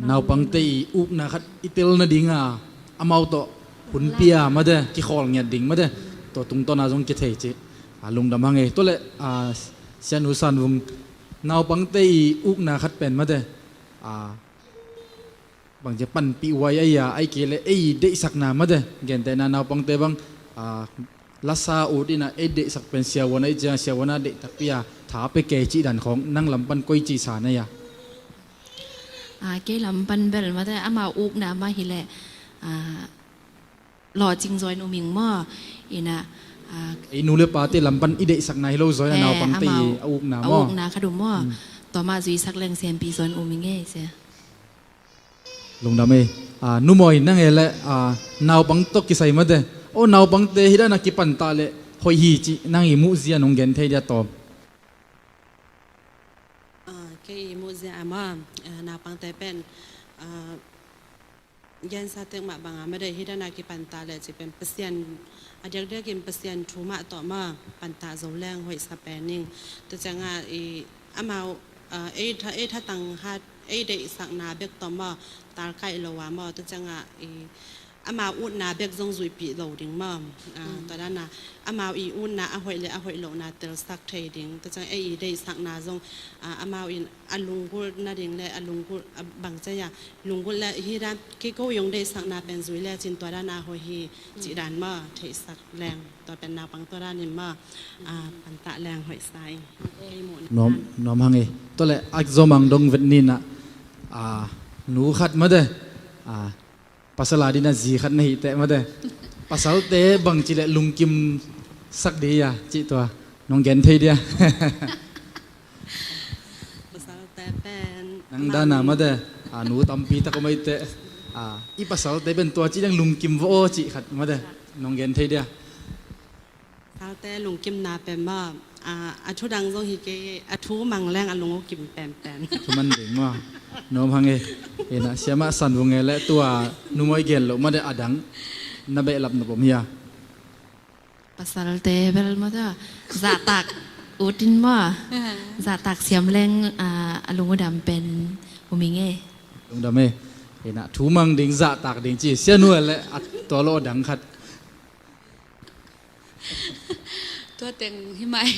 Naupangte i ukna khat i tel nadinga amau tawh hun pia mate, kikhawl ngiat ding mate, tua tungtawna zong kithei ci. A, lungdam hang e. Tua leh, a, Sianu San Vung, naupangte i ukna khat pen mate, a, bang ci panpih huai ahi a, ahih kei leh ei deihsakna mate, gentehna naupangte bang, a, lasa ut in a ei deihsak pen siavuan ahi ciang siavuan a deih takpi a tha pia kei cih dan khawng nang lam pan koi ci sa na hia? A, kei lam pan bel mate, amau ukna mah hileh, a, lawhcing zaw in um ing maw. In a, a, ei nu le pate lam pan i deihsakna hi lo zaw in a, eh, naupangte i amau a ukna a maw, ukna khat um maw. Tua mah zuisak leng sempi zaw in um ing e sia. Lungdam e. A, Nu Mawi, nang e leh, a, naupang tawh kisai mate, aw, naupangte hih dan a kipan ta leh hoih hi cih nang i muhzia nong gen thei dia tawm? A, kei i muhzia a maw, a, naupangte pen, a, gensa tek mah banga mate, hih dan a kipan ta leh cih pen Pasian, a diakdiakin Pasian thu mah tawh maw, pantah zo leng hoihsa pen ing. Tua ciangah i, amau, a, ei tha, ei thatang hat, ei deihsakna bek tawh maw, talkaih lo a maw, tua ciangah i, amau utna bek zong zuihpih lo ding maw. A, tua dan a amau i utna a hoih le a hoih lohna telsak thei ding. Tua ciang ei i deihsakna zong, a, amau in a lunggulh nading le a lunggulh, a, bang ci a, lunggulh le hih dan kei ko i hong deihsakna pen zui le cin tua dan a hoih hi cih dan maw, theihsak leng. Tua pen naupang tua dan in maw, a, pantah leng hoihsa ing. Nuam, nuam hang e. Tua leh a zawmang dong vet ni in a, a, nu khat mate, a, pasal a ding a zi khat na hih teh mate, pasalte bang ci leh lungkimsak ding hia cih tua nong gen thei dia? Pasalte pen nang dan a mate, a, nu tampi tak om ei teh, a, i pasalte pen tua ci leng lungkim vo aw cih khat mate nong gen thei dia? Salte lungkimna pen maw, a, a thu dang zong hi kei, a thu mang leng a lung uh kim penpen. Thu mang ding maw. Nuam hang e. Ina, Siamah San Vung e leh tua Nu Mawi gen loh mate a dang na behlap nop om hia? Pasalte bel maw tua, zahtak utin maw. Zahtak siam leng, a, a lung uh dam pen um ing e. Lungdam e. Ina, thu mang ding, zahtak ding ci. Sianu e leh a tua lo a dang khat. Tua teng hi mai.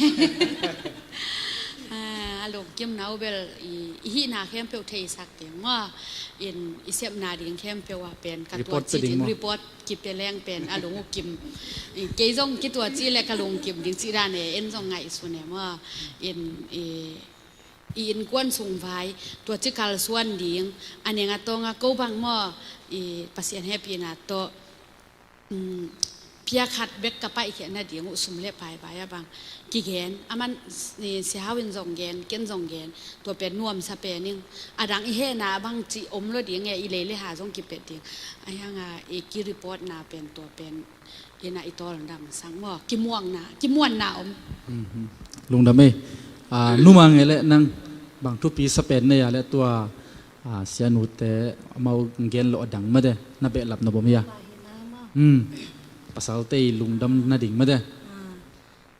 A, a lungkimna uh bel i, i hihna khempeuh theisak ding maw. In i sepna ding khempeuh a pen ka tua ci ding maw, report kipia leng pen a lung uh kim. I, kei zong kituat ci leh ka lungkim ding ci dan e, en zong ngaihsun e maw. In i, i innkuan sung vai tua ci kalsuan ding, a neng a tawng a ko bang maw, i Pasian hehpihna tawh um, pia khat bek ka paihkhiat nading uh sum le pai vai a bang kigen, a man, eh, Sia Hau in zong gen, ken zong gen, tua pen nuamsa pen ing. A dang i hehna a bang cih om lo ding e, i lei le ha zong kipet ding. A hiang a, i ki report na pen tua pen ina i tawl dang sang maw, kimuangna, kimuanna om. Mhm. Lungdam e. A, Nu Mang e leh nang bang thupi sa pen na hia leh tua, a, Sianute amau gen loh a dang mate na behlap nop om hia? Hmm. Pasalte i lungdam nading mate. A,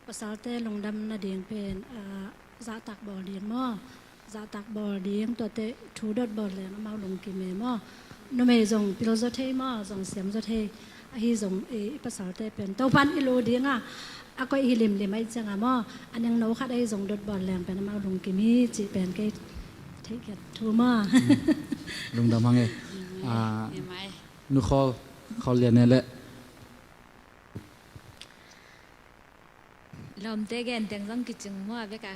pasalte lungdam nading pen, a, zahtak bawl ding maw. Zahtak bawl ding, tuate thu dot bawl leng amau lungkim e maw. Numei zong pil zaw thei maw, zong siam zaw thei. Ahi zong i, i pasalte pen Topan i lu ding a, a koih hi limlim ahi ciang a maw, a nengno khat ahi zong dot bawl leng pen amau lungkim hi cih pen kei theihkhiat thu maw. Lungdam hang e. A, Nu Khawl, Khawl Lian e leh. Lawmte gen teng zong kicing maw, a bek a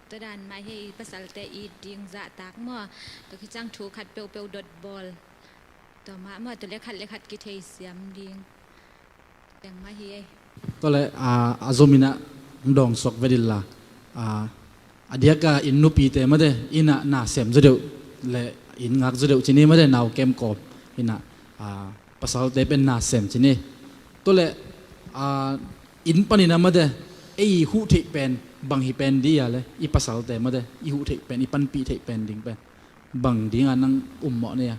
Tua dan mah hi, pasalte it ding zahtak maw. Tua khit ciang thu khat peuhpeuh dot bawl. Tua mah maw, tua le khat le khat kitheisiam ding. Teng mah hi ei. Tua le, a, a zomin ah dawng suak ve dih la. A, a diak a inn nupite mate, inn ah na sem zaw deuh le inn ngak zaw deuh ci ni mate, nau kem kawm. Inn ah, a, pasalte pen na sem ci ni. Tua le, a, inn panin ah mate, ei huh theih pen bang hi pen dih a le, i pasalte mate, i huh theih pen, i panpih theih pen ding pen bang ding a nang um mawh ni a?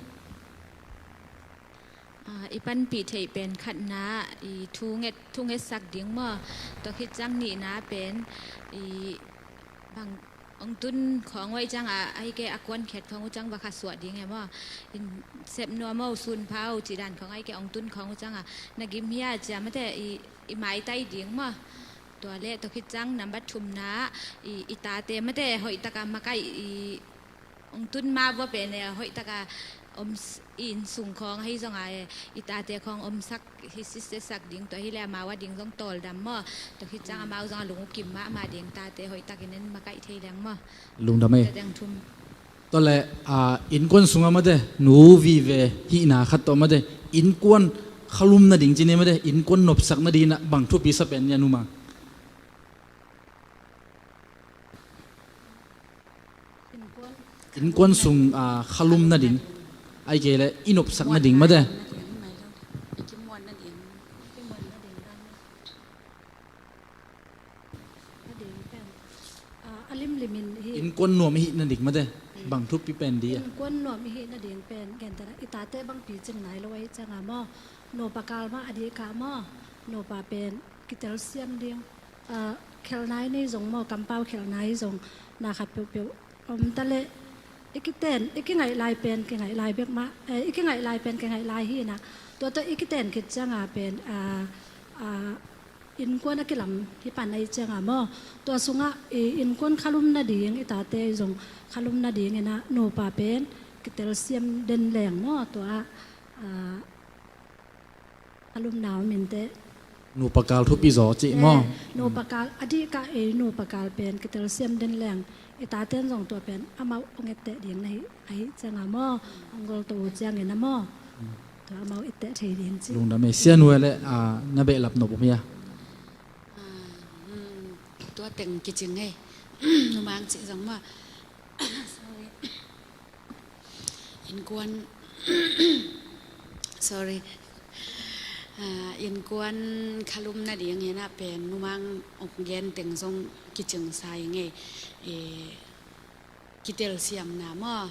A, i panpih theih pen khatna, i thunget, thungetsak ding maw. Tua khit ciang nihna pen, i bang hong tun khawng uh ahih ciang a, ahih kei a kuankhiat khawng uh ciang va khasuah ding e maw. In sep nuam o, sun pha o cih dan khawng ahih kei hong tun khawng uh ciang a, na gim hia ci a mate, i, i maitai ding maw. Tua le tua khit ciang nambat thumna, i, i tate mate hoih taka makaih, i hong tun ma vua pen e, hoih taka om s-, i inn sung khawng ahi zong a e, i tate khawng omsak, hi sitsetsak ding, tua hi le amau a ding zong tawldam maw. Tua khit ciang amau zong a lung uh kim mahmah ding, tate hoih takin en makaih thei leng maw. Lungdam ei. Tua dang thum. Tua le, a, innkuan sungah mate, nu vive hihna khat tawh mate, innkuan khalum nading ci ni mate, innkuan nopsak nading ah bang thupi sa pen ni a numang? Innkuan sung, a, khalum nading, ahih kei le i nopsak nading mate. A, a limlimin hi. Innkuan nuam i hih nading mate, bang thupi pen dih a? Innkuan nuam i hih nading pen, gentehna i tate bang picing nai lo ahih ciang a maw, nupa kal mah a dih kah maw, nupa pen kitelsiam ding. A, khelh nai ni zong maw, kampau khelh nai zong na khat peuhpeuh om ta le, i kiten, i kingaih lai pen kingaih lai bek mah, eh, i kingaih lai pen kingaih lai hi na. Tua tawh i kiten khit ciang a pen, a, a, innkuan a kilam hi pan ahih ciang a maw. Tua sungah, i, innkuan khalum nading, i tate zong khalum nading in a nupa pen kitelsiam den leng maw, tua, a, a lumna om inteh. Nupa kal thupi zaw cih maw? Eh, nupa kal, a dih kah ei nupa kal pen kitelsiam den leng. I taten zong tua pen amau hong etteh ding na hih, ahih ciang a maw. Hong gol to uh ciangin a maw. Tua amau etteh thei ding cih. Lungdam ei. Sia Nu le, a, na behlap nop om hia? A, hmm, tua teng kicing ei. Numang cih zong maw. Sorry. Innkuan, sorry. A, innkuan khalum nading in a pen numang hong gen teng zong kicing sa ing ei. E, kitelsiamna maw.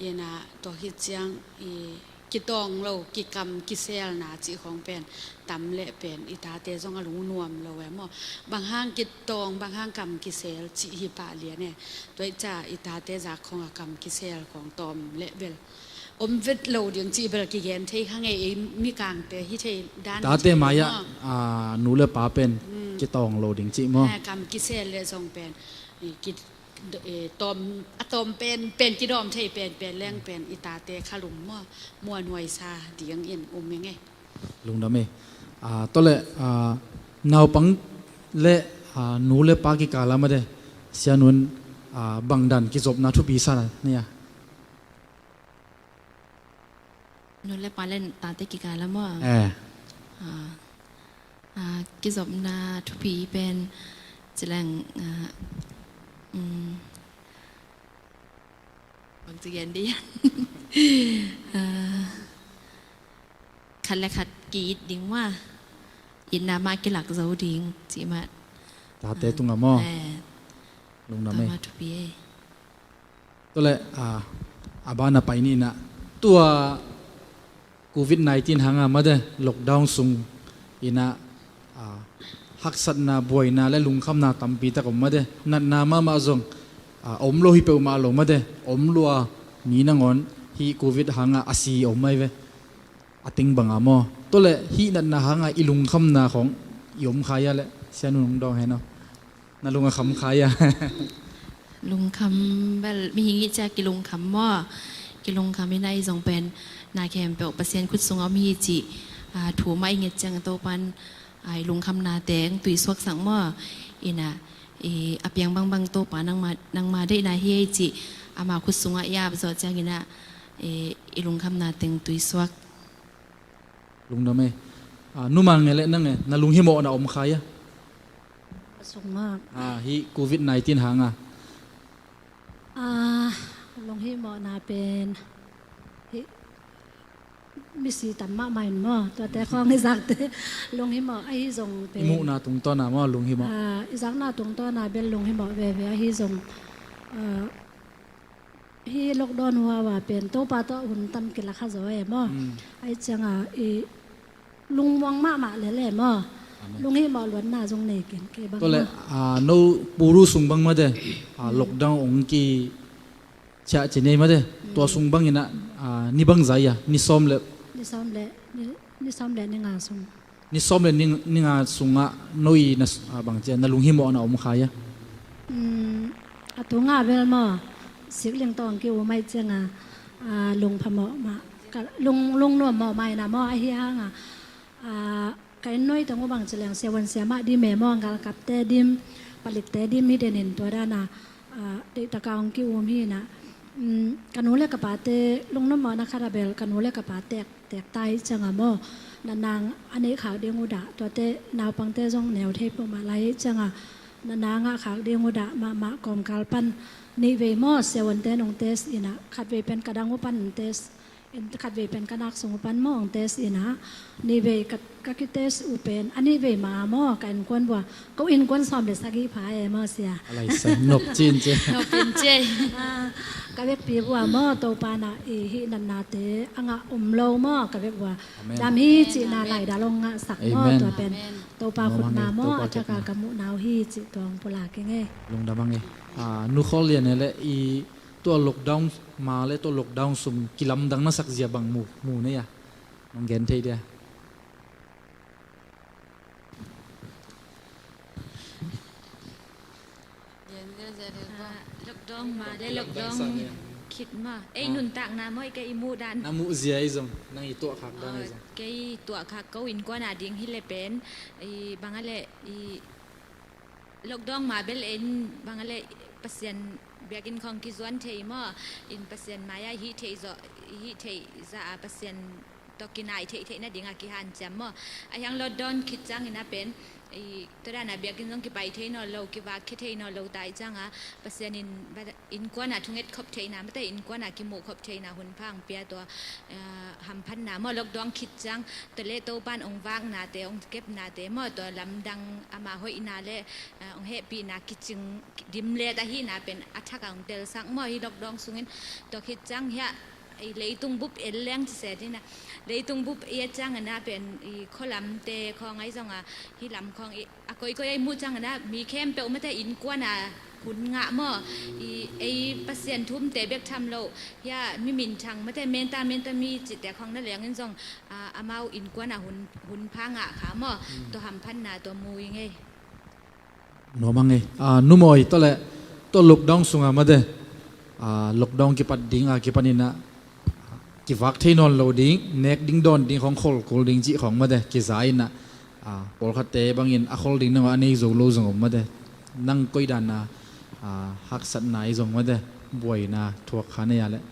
In a tua khit ciang, i, kitawng lo, kikam kiselna cih khawng pen tam le pen i tate zong a lungnuam lo e maw. Bang hang kitawng, bang hang kam kisel cih hi pah lian e. Tua ahih ciang i tate zak khawng a kam kisel khawng tawm le bel om vet lo ding cih bel kigen thei kha ngei, ei mikangte hi thei dan. Tate mai ah, maw, a, nu le pa pen, hmm, kitawng lo ding cih maw. A, kam kisel le zong pen, i, ki, e, tawm, a tawm pen, pen kidawm thei pen, pen leng pen i tate khalum maw, muanhuai sa ding in um ing ei. Lungdam ei. A, tua le, a, naupang le, a, nu le pa kikal ah mate, Sia Nu in, a, bang dan kizopna thupi sa na ni a? Nu le pa le tate kikal ah maw? Eh. A, a, kizopna thupi pen ci leng, a, um, bang ci gen dih. A, khat le khat ki-it ding maw. Itna mah kilak zo ding cih mah. Tate tungah maw? Eh. Lungdam ei. Tua mah thupi ei. Tua le, a, a ban a pai ni in a, tua Covid nineteen hang a mate, lockdown sung in a, a, haksatna, buaina le lungkhamna tampi tak om mate, natna mahmah zong, a, om lo hi peuhmah lo mate, om lua mi nangawn hih Covid hang a a si om mai ve. A teng bang a maw. Tua le hih natna hang a i lungkhamna khawng i om kha hia le, Sia Nu hong dawng hen aw. Na lung a kham kha hia? Lungkham bel, mihing i cih ciang kilungkham maw. Kilungkham in a, i zong pen na khempeuh Pasian khut sungah om hi cih, a, thu mah i nget ciang a, Topa'n, a, i lungkhamnate hong tuisuaksak maw. In a, a piang bangbang Topa nangma, nangma deihna hi ei cih ama khut sungah i ap zawh ciangin ah i lungkhamna teng tuisuak. Lungdam e. Numal nge le nang e, na lunghimawhna om kha ia? Sungah hi covid nineteen hanga. Lunghimawhna pen hi misi tam mahmah in maw, tuate khawng i zakte lunghimawh ahi zong pen i muhna tungtawna maw lunghimawh? I zakna tungtawna bel lunghimawh veve ahi zong, hi lockdown huawa pen Topa tawh hun tam kilakha zaw e maw? Ahi cianga i lungmuang mahmah lele maw? Lunghimawh luanna zong nei ken kei bang. Tole, no puru sung bang mate, lockdown ong ki ciah ci nei mate, tua sung bangin ah ni bang zai a, ni sawm le ni sawm le ni nga sung. Ni sawm le ni nga sungah no i na bang cia na lunghimawhna om kha ia? A tunga bel maw, sikling tawng ki-um ahi cianga lungphamawh mah, lungnuam mawh mah ina maw, ahi hanga ka inn noi teng uh bang ci leng siavuan siamah dim e maw, galkapte dim, palikte dim hi denin tua dana deihtaka hong ki-um hi inah, ka nu le ka pate lungnuam mawhna khat a bel ka nu le ka pa tek tek ta hi cianga maw, na nang a neih khak ding uh dah, tuate naupangte zong neu thei peuhmah lai hi cianga na nang a khak ding uh dah mahmah kawmkal pan nihvei maw, siavuante nong test inah, khatvei pen ka dang uh pan nong test in, khatvei pen ka nak sung uh pan maw ong test inah, nihvei ka, ka kitest uh pen a nihvei ma maw, ka innkuan vua, ko innkuan sawm le sagih pha e maw sia. A laisa nop cin ce. Nop in ce. Ka vekpi vua maw, Topa na i hih natnate a ngah om lo maw, ka vek vua. Dam hi cihna laidal ong ngahsak maw, tua pen Topa khutna maw, a thaka ka muhna uh hi cih tua ong pulak ing e. Lungdam ang e. Nu Khawl Lian e le i tua lockdown ma le tua lockdown sung kilamdang na sak zia bang mu, mu nei a? Nong gen thei dia? Lockdown ma le lockdown khit ma ei nuntakna maw, i kei i muh dan. Na muh zia i zong, nang i tuahkhak dan i zong. Kei tuahkhak ko innkuan a ding hi le pen i bang a le i lockdown ma bel en bang a le Pasian biakinn khawng kizuan thei maw, in Pasian mai-ah hih theih zawh, hih theih zah a Pasian tawh kinai theihtheih nading a kihanciam maw. A hiang lockdown khit ciangin a pen tua dana biakinn zong kipai thei nawn lo, kivak khia thei nawn lo ta i cianga Pasian in innkuan a thunget khop theihna mate, innkuan a kimuh khop theihna hun pha ang pia tua hamphatna maw, lockdown khit ciang tua le Topan ong vaknate, ong kepnate maw, tua lamdang ama hoihna le ong hehpihna kicing dimlet ahihna pen a thak a ong telsak maw, hi lockdown sungin. Tua khit ciang hiah i leitung bup el leng ci se dina, leitung bup i et ciangin a pen i khualamte khawng ahi zonga, hi lam khawng i a koikoi a i muh ciangin a mi khempeuh mate innkuan a hun ngah maw, i ei Pasian thumte bek tham lo, hiah mi minthang mate, menta menta mi cihte khawng na lengin zong amau innkuan a hun, hun pha ngah kha maw, tua hamphatna tua mu i ngei. Nuam a ngei. Nu Mawi, tua le tua lockdown sunga mate, lockdown kipat dinga kipaninah kivak thei nawn lo ding, nek ding dawn ding khawng khol kul ding cih khawng mate kiza inah, pawlkhatte bangin a khol ding nangawh a nei zo lo zong om mate. Nang koidanna haksatna i zong mate, buaina thuak kha nei a leh?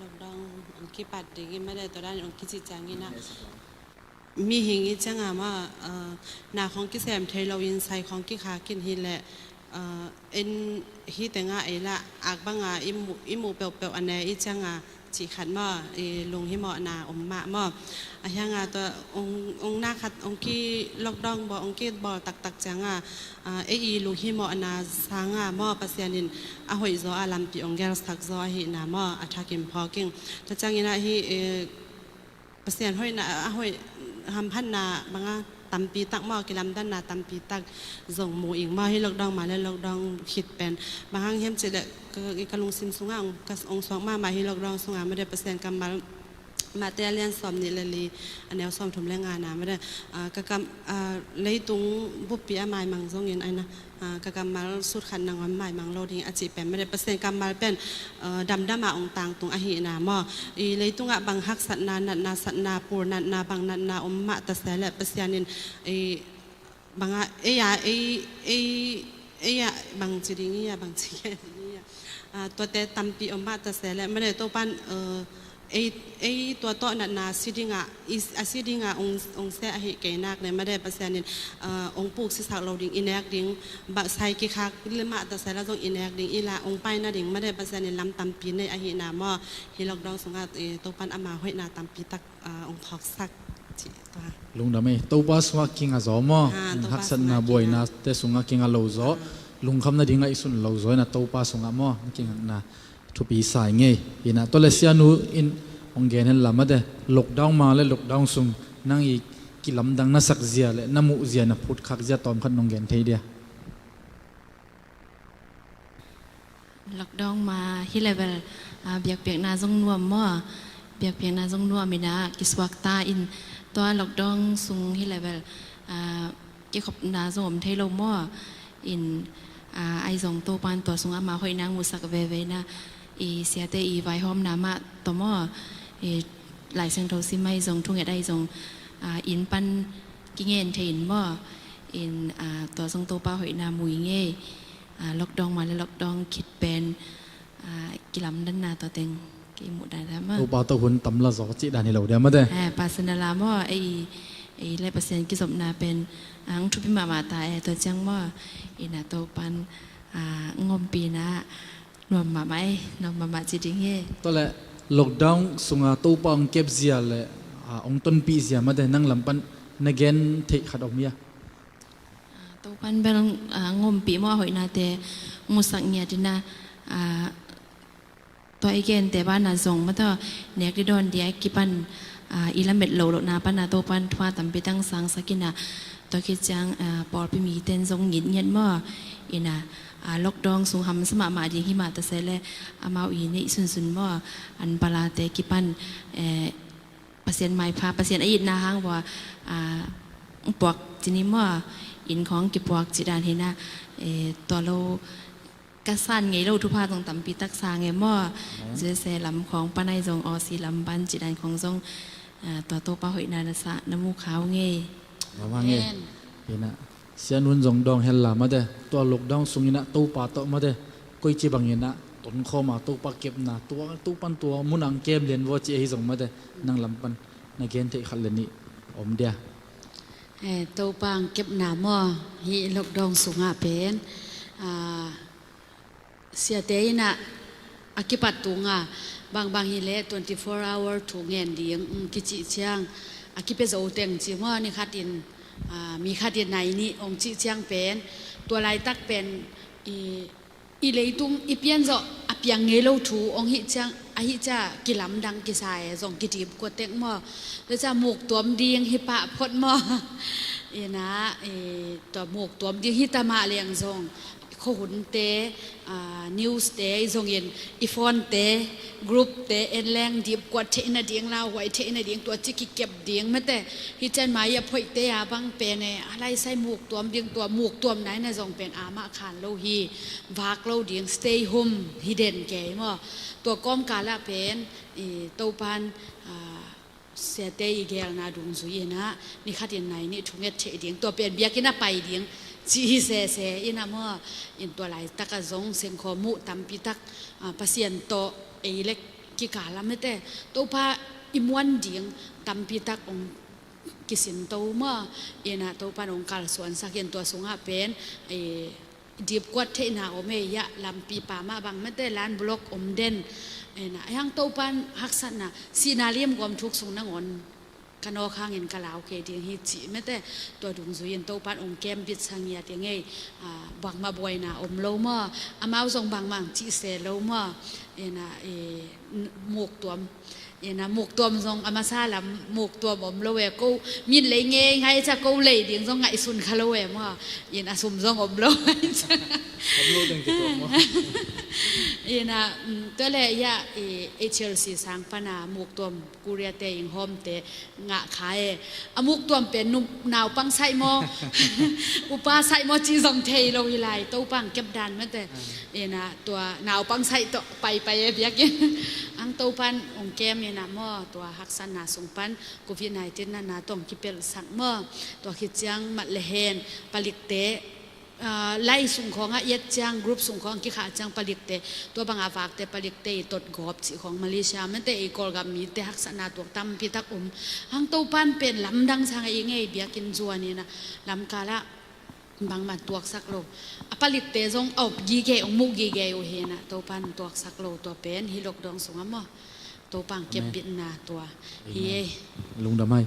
Lockdown ong kipat dingin mate, tua danin ong kicih cianginah mihing i cianga maw, na khawng kisem thei loin sai khawng kikhakin hileh, en hi tenga ei lah ak banga i muh, i muh peuhpeuh a ne i cianga cih khat maw, i lunghimawhna om mah maw. A hianga tua ong, ong na khat ong ki lockdown bawl, ong kibawl taktak cianga ei i lunghimawhna sanga maw, Pasian in a hoihzaw a lampi ong gelsak zaw ahihna maw, a thakim phawking. Tua cianginah hi Pasian hoihna a hoih hamphatna banga tampi tak maw, kilamdanna tampi tak zong mu ing maw, hi lockdown ma le lockdown khit pen. Bang hang hiam cihleh ka, ka lungsim sungah ong, ka ong suak mahmah hi lockdown sungah mate, Pasian kammal, Mate a lian sawm nih le li, a neu sawm thum le ngana mate, ka kam, leitung buppi a maimang zongin aina ka kammal sut khat nangawn maimang lo ding a cih pen mate, Pasian kammal pen damdam a ong tangtung ahihna maw. I leitungah bang haksatna, natna, satna, pul natna, bang natna om mah ta se leh Pasian in i bangah ei a ei ei ei a bang ci ding i a bang ci gen ding i a, tuate tampi om mah ta se leh made Topan ei ei tua tawh natna si dingah a si dingah ong se ahi kei nak le made Pasian in ong puk sisak lo ding i nek ding, bah sai kikhak le mah ta se la zong i nek ding i la ong pai nading made Pasian in lam tampi nei ahi na maw. Hi lockdown sungah Topan ama hoihna tampi tak ong phawksak cih tua. Lungdam ei, Topa sungah kinga zaw maw. Haksatna buaina te sungah kinga lo zaw. Lungkham nading ngaihsun lo zaw ina Topa sungah maw na kingakna thupi sa i ngei. Ina tua le sianu in ong gen hen la made lockdown ma le lockdown sung nang i kilamdang na sak zia le na muh zia na phutkhak zia tawmkhat nong gen thei dia? Lockdown ma hi level biakpiakna zong nuam maw. Biakpiakna zong nuam ina kisuakta in tua lockdown sung hi level kikhopna zong om thei lo maw. In ai zong Topan tua sung ama hoihna musak veve ina i siate i vaihawmna mah tawh maw. Laisiangtho sim ai zong thunget ai zong inn pan kingen thei in maw. In tua zong Topa hoihna mui ngei. Lockdown ma le lockdown khit pen kilamdanna tua teng kei muh dan dah maw. Topa tawh hun tam la zaw cih dan hi lo dia made. Personal a maw ei ei le Pasian kizopna pen ang thupi mahmah ta e tua ciang maw. Ina Topan ngompina nuam mahmah ei nuam mahmah ci ding hi. Tua le lockdown sunga Topa ong kep zia le ong tonpih zia made nang lam pan na gen theih khat om ia? Topan bel ngompih maw a hoihnate musak ngiat ina tua i gente bana zong mataw nek di dawn dia kipan i lamet lo lohna pana Topan thua tampi tang sangsak ina tua khit ciang pawlpi miten zong ngit ngiat maw. Ina lockdown sung hamsa mahmah ding hi mah ta se le amau i neih sunsun maw. An palate kipan Pasian maipha Pasian a itna hang vua puak cini maw. Inn khawng kipuak ci dan hina tua lo ka san ngei lo thupha zong tampi tak sa ngei maw. Zese lam khawng panai zong awsi lam ban ci dan khawng zong tua Topa hoihna na sa na mu khau ngei. Amen. Ina sianun zong dawng hel la made tua lockdown sung ina Topa tawh made koici bang ina tonkhawma Topa kepna tua Topan tua munang kem lian vua ci ahi zong made nang lam pan na gen theih khat le nih om dia? Topa ang kepna maw hi lockdown sungah pen siate ina a kipat tunga bangbang hi le twenty four hour thu ngen ding kicih ciang a kipia zo teng ci maw ni khatin mi khatin nai nih ong cih ciang pen tua laitak pen i i leitung i pian zawh a piang ngei lo thu ong hih ciang a hih cia kilamdang kisa e zong kidip kua tek maw. Tua cia muktuam ding hi pah phot maw. Ina tua muktuam ding hi ta mah leng zong khuahunte newste i zongin i phonete groupte en leng dip kuat theihna ding lauhuai theihna ding tua ci kikep ding mate. Hi cian mai a phoihte a bang pen e a laisai muktuam ding tua muktuam naina zong pen amah khan lo hi. Vak lo ding stay home hi den kei maw. Tua kawmkal ah pen i Topan siate i gelna dungzui ina ni khatin nai nih thunget theih ding tua pen biakinn a pai ding ci hi sese ina maw. In tua laitak a zong sengkhaw muh tampi tak Pasian tawh ei lek kikal a mete Topa i muan ding tampi tak ong kisin to maw. Ina Topan ong kalsuansak in tua sungah pen dipkuat theihna om e iah lampi pa mah bang mete lan block om den. Ina a hiang Topan haksatna sihna lim guam thuk sung nangawn ka nawk hangin ka lau kei ding hi cih mete tua dungzui in Topan ong kembit sa ngiat i ngei. Bangmah buaina om lo maw. Amau zong bangmah ang cih se lo maw. Ina muktuam ina muktuam zong a masa lam muktuam om lo e ko min lei ngei ngai cia ko lei ding zong ngaihsun kha lo e maw. Ina sum zong om lo ngai cia Ina, um, tua le ya, eh, H L C sang pana muktuam Korea te ing home te ngah kha e. A muktuam pen nu, naupang saih maw, upa saih maw ci zong thei lo hi lai, Topa ang kep dan mate. Ina tua naupang saih tawh pai pai e biakinn. Ang Topan ong kem ina maw, tua haksatna sung pan covid nineteen na na tong kipelsak maw. Tua khit ciang mat le hen, palikte, ah, lai sung khawng a iat ciang, group sung khawng kikhah ciang palikte, tua banga vakte palikte i tot gawp cih khawng Malaysia mate i Kawlgam mite haksatna tuak tampi tak um. Hang Topan pen lamdang sang a i ngei biakinn zuan ina lamkala bangman tuaksak lo. A palikte zong a op gige, ong muh gige uh hina Topan tuaksak lo tua pen hi lockdown sunga maw. Topa ang kepbitna tua hi ei. Lungdam hai.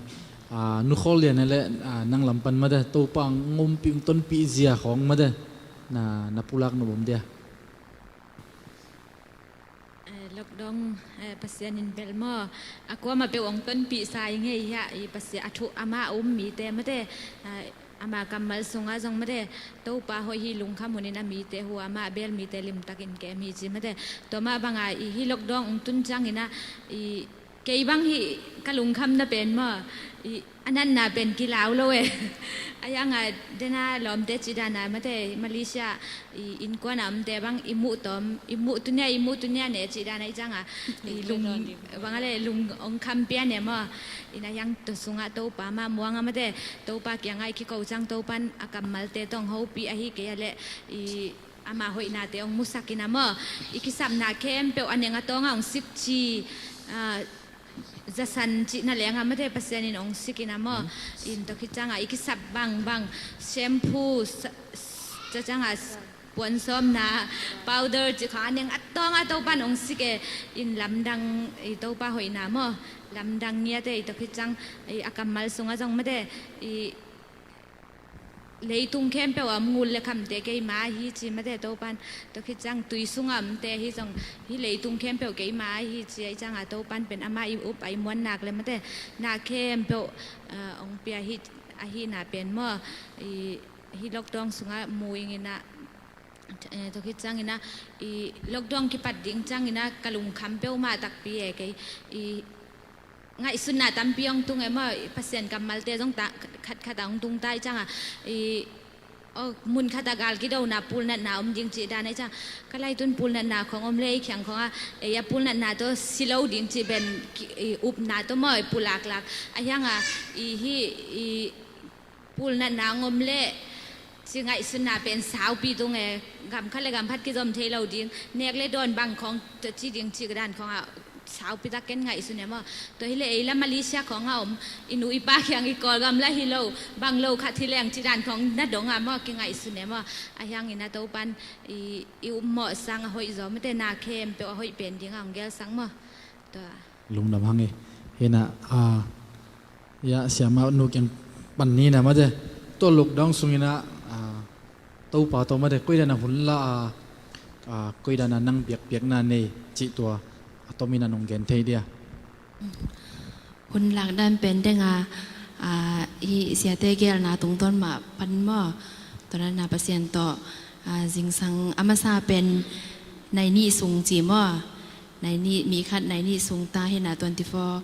Ah, Nu Khawl Lian le, ah, nang lam pan mate, Topa ang ompih ong tonpih zia khawng mate, na, na pulak na bawm dia. Eh, lockdown, eh, Pasian in bel maw, a kuama peuh ong tonpih sa i ngei hia, i Pasian a thu ama um mite mate, ah, ama kammal sunga zong mate, Topa hoih hi lungkham hunin a mite hu ama bel mite limtakin kem hi ci mate. Tua mah banga i hi lockdown ong tun ciangina, i kei bang hi ka lungkhamna pen maw, i a natna pen kilau lo e. A yanga dena lawmte cidana mate Malaysia i innkuana omte bang i muh tawm, i muh tunia, i muh tunia ne cidana i cianga i lung banga le lung ong khampia ne maw. Ina yang to sunga Topa ma muanga mate, Topa kianga i kiko ciang Topan a kammalte tong hopih ahi kei a le i ama hoihnate ong musak ina maw. I kisapna khempeuh a neng a tawnga ong sik ci, ah, zasan cihna lenga mate Pasian in ong sik ina maw. In to khit cianga i kisap bangbang shampoo, sa-, sa-, cianga puansawmna, powder cih kha a neng a tawnga Topan ong sik e. In lamdang i Topa hoihna maw, lamdang ngiate i to khit ciang i a kammal sunga zong mate i leitung khempeuh a om ngul le khamte keima hi ci mate Topan. To khit ciang tui sunga omte hi zong hi leitung khempeuh keima hi ci a i cianga Topan pen ama i up a i muannak le mate na khempeuh, ah, ong pia hi, ahina pen maw. I hi lockdown sunga muing ina, eh, to khit ciangina i lockdown kipat ding ciangina ka lungkham peuhmah takpi e kei. I ngaihsutna tampi ong tung e maw, i Pasian kammalte zong ta, khatkhat a ong tung ta i cianga i, oh, mun khat a gal kidona pulnatna om ding cih dan a i cianga ka laitun pulnatna khong om le i khiang khonga ei a pulnatna tawh si lo ding cih pen ki, i upna tawh maw i pulaklak a hianga i hi i pulnatna ngom le ci ngaihsutna pen saupi tung e. Gam khat le gam khat kizom thei lo ding, nek le dawn bang khong ci ding ci ka dan khonga saupi tak ken ngaihsun e maw. Tua hi le ei la Malaysia khonga om i nu i pa khiang i Kawlgam la hi lo, bang lo khat hi leng ci dan khong na donga maw kingaihsun e maw. A hiangina Topan i, i upmawh sang a hoih zaw mate na khempeuh a hoih pen dinga ong gelsang maw. Tua. Lungdam hang e. Hina, ah, ya, siama nu kiang pan nina mate. Tua lockdown sungina, ah, Topa tawh mate, koidana hun la, ah, ah, koidana nang biakpiakna nei cih tua a tomina nong gen thei dia. Hun lak dan pen denga, ah, hi siate gelna tungtawn mah pan maw. Tua na Pasian tawh, ah, zingsang a masa pen nai nih sung ci maw. Nai nih, mi khat nai nih sung ta hina twenty four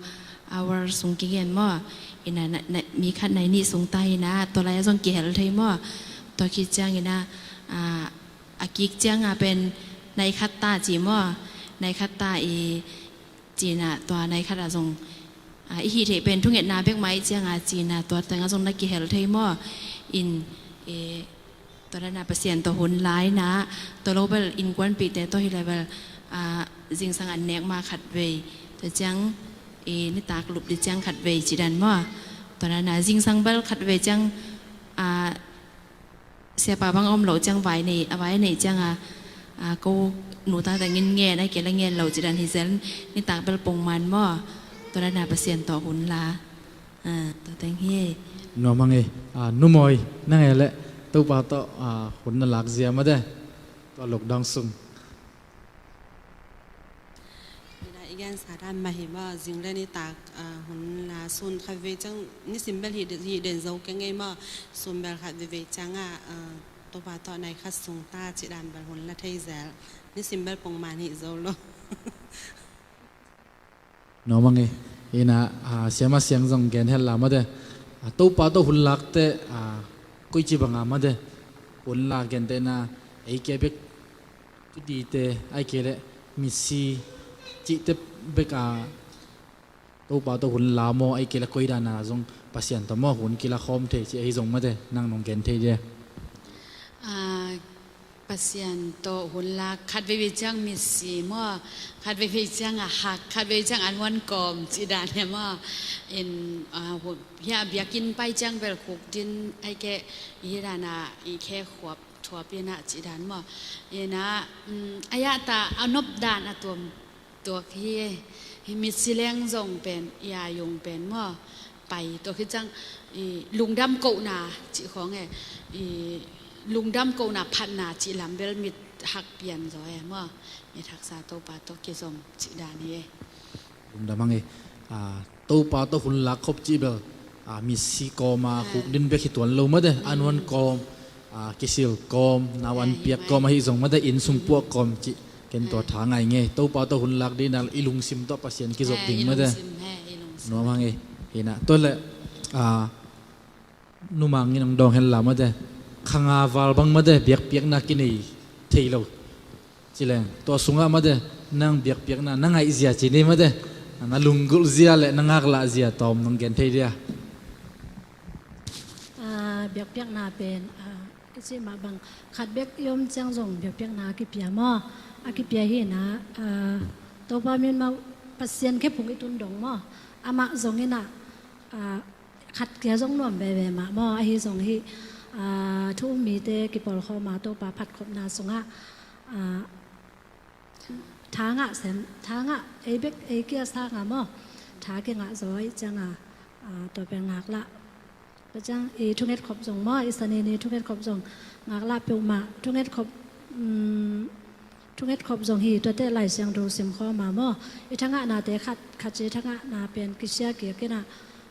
hour sung kigen maw. Ina na, na, mi khat nai nih sung ta hina tua lai a zong kihel thei maw. Tua khit ciangina, ah, a kik cianga pen nai khat ta ci maw. Nai khat ta i cina tua nai khat a zong, ah, i hih theih pen thungetna bek mah i cianga cina tua tengah zong na kihel thei maw. In, eh, tua dana Pasian tawh hun laina, tua lo bel innkuanpihte tawh hi le bel, ah, zingsang an nek ma khat vei, tua ciang, eh, nitak lup di ciang khat vei ci dan maw. Tua dana zingsang bel khat vei ciang, ah, siapa bang a om loh ciang vai nei, a vai a neih cianga, ah, ko nuta tengin ngen, a kei la ngen loh ci dan hi zel, nitak bel pongman maw. Tua dana Pasian tawh hun la. Ah, tua teng hi. Nuam hang e, ah, Nu Mawi, nang e le Topa tawh, ah, hun na lak zia mate. Tua lockdown sung. Ina i gen sa dan mah hi maw, zing le nitak, ah, hun la sun khat vei ciang, nisim bel hi, hi den zo keng ei maw, sun bel khat vei vei cianga, ah, Topa tawh nai khat sung ta cih dan bel hun la thei zel. Nisim bel pongman hih zo lo. Nuam ang e. Ina, ah, siama siang zong gen hel la mate. Ah, Topa tawh hun lakte, ah, koici banga mate. Hun la gentehna, ei kia bek, tutite, ai kei le, misi, cihte bek a, Topa tawh hun la maw, ai kei le koi dana zong Pasian tawh maw, hun kila khawm thei ci ahi zong mate, nang nong gen thei dia. Ah, Pasian tawh hun la khat veivei ciang misi maw, khat veivei ciang a hak, khat veivei ciang an huan kawm ci dan he maw. In, ah, hun, hia biakinn pai ciang bel khuk din, ai kei, i dana, i khe khuap, thuap ina ci dan maw. Ina, mm, ai a ta, a nop dan a tuam tuak hi e. Hi mitsi leng zong pen, i a yung pen maw. Pai tuak hi ciang, i lungdam kohna cih khawng e. I lungdam kohna phatna cih lam bel mit hak pian zaw e maw. Mit haksa Topa tawh kizom cih dan hi e. Lungdam ang e. Ah, Topa tawh hun lak khop cih bel, ah, misi kawma, ah, khuk din bek hi tuan lo mate, mm, an huan kawm, ah, kisil kawm, nau an, ah, piak kawm ahi zong mate, inn sung puak kawm cih ken tua, ah, tha ngai nge. Topa tawh hun lak dina i lungsim tawh Pasian kizop, ah, ding i mate, lungsim, he, i lungsim. Nuam ang e. Hina. Tua le, ah, numang in ang dawng hen la mate. Khanga val bang mate, biakpiakna kinei thei lo. Ci leng, tua sungah mate, nang biakpiakna, na ngaih zia ci ni mate. Na lunggulh zia le na ngaklah zia tawm nong gen thei dia. Ah, biakpiakna pen, ah, i cih mah bang, khat bek i om ciang zong biakpiakna a kipia maw. A kipia hi na, ah, Topa min mah Pasian khephung i tun dong maw. Amah zong ina, ah, khat kia zong nuam veve mah maw, ahi zong hi, ah, thu um mite kipawlkhawm a Topa phatkhopna sungah, ah, tha ngah sem, tha ngah, ei bek, ei kia sa ngah maw, tha kingah zaw i ciang a, ah, tua pen ngaklah. Tua ciang i thunget khop zong maw, i sani ni thunget khop zong ngaklah peuhmah, thunget khop, um, thunget khop zong hi, tuate Lai Siangtho sim khawm a maw. I thangahnate khat, khat ci thangahnate pen kisia kik ina,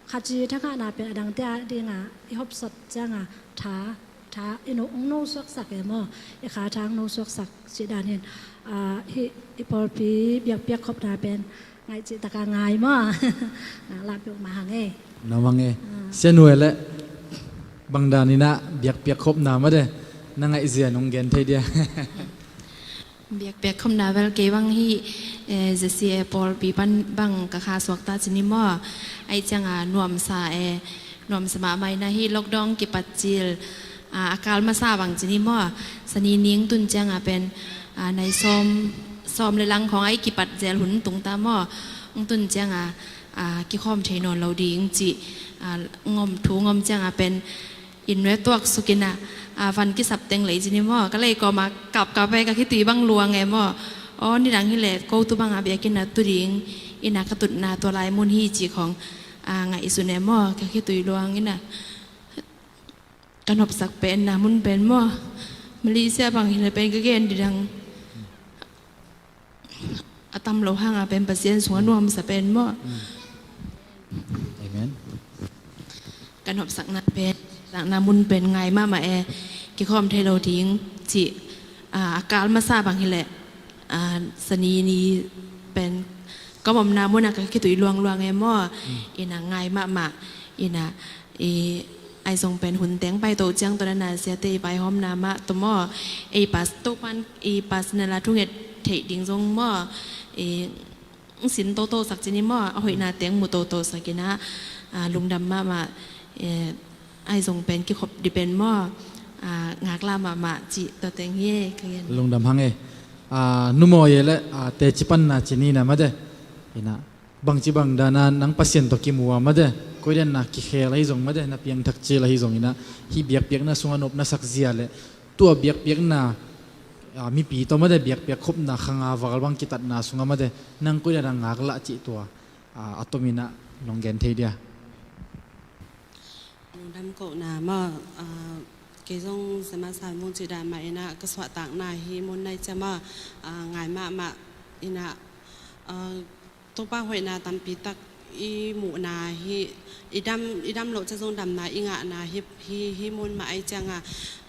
khat ci thangahnate pen a dangte a dinga i hopsat cianga tha, tha i no, ong no suaksak e maw. I kha tha ong no suaksak ci dan hin, ah, hi, i pawlpi biakpiak khopna pen ngaih cih taka ngai maw. Ngaklah peuhmah hang e. Na mang e. Ah. Sia Nuai le bang dan ina biakpiak khopna mate, na ngaih zia nong gen thei dia. Biakpiak khopna bel kei bang hi, eh, Z C A pawlpi pan bang ka kha suakta ci ni maw. Ai cianga nuamsa e, nuamsa mahmah ina hi lockdown kipat cil, ah, a kal masa bang ci ni maw. Sani ni ong tun cianga pen, ah, nai sawm, sawm le lang khawng ai kipat zel hun tungta maw. Ong tun cianga, ah, kikhawm thei nawn lo ding ci, ah, ngom thu ngom cianga pen, inn ve tuak suk ina, ah, van kisap teng lei ci ni maw. Ka lei kawma kapkap e ka khitui bang luang e maw. Aw, nidang hileh ko tu banga biakinn a tu ding ina ka tutna tua lai mun hi ci khawng, ah, ngaihsun e maw. Ka khitui luang ina. Ka nopsak pen na mun pen maw. Malaysia bang hileh pen ka gen didang a tam lo hanga pen Pasian sungah nuamsa pen maw. Mm. Amen. Ka nopsakna pen, sakna mun pen ngai mahmah e, kikhawm thei lo ding ci, ah, a kal masa bang hileh, ah, sani ni pen ka omna muna ka khitui luangluang e maw. Mm. Ina ngai mahmah, ina I, ai zong pen hun teng paito ciang tawh na na siate i vaihawmna mah tawh maw. Ei pas, Topan i pas na la thunget theih ding zong maw. I, sin toto sak ci ni maw. A hoihna teng mu toto sak ina, ah, lungdam mahmah, eh, ai zong pen kikhop di pen maw. Ah, ngaklah mahmah ci tua teng hi e, ka gen. Lungdam hang e. Ah, Nu Mawi e le, ah, teci panna ci ni na mate. Ina. Bangci bang dana nang Pasian tawh kimu a mate, koi dana kikhel ahi zong mate, na piangthak cil ahi zong ina, hih biakpiakna sungah nopna sak zia le tua biakpiakna, ah, mipi tawh mate, biakpiak khopna khanga val bang kitatna sungah mate, nang koi dana ngaklah cih tua, ah, a tom ina nong gen thei dia. Lungdam kohna maw, ah, kei zong Zema Salmung cih dan mah ina ka suahtakna hi mun nai cia maw, ah, ngai mahmah ina, ah, Topa hoihna tampi tak i muhna hi, i dam, i dam loh ciang zong damna i ngahna hi, hi, hi mun mah ahih ciangin,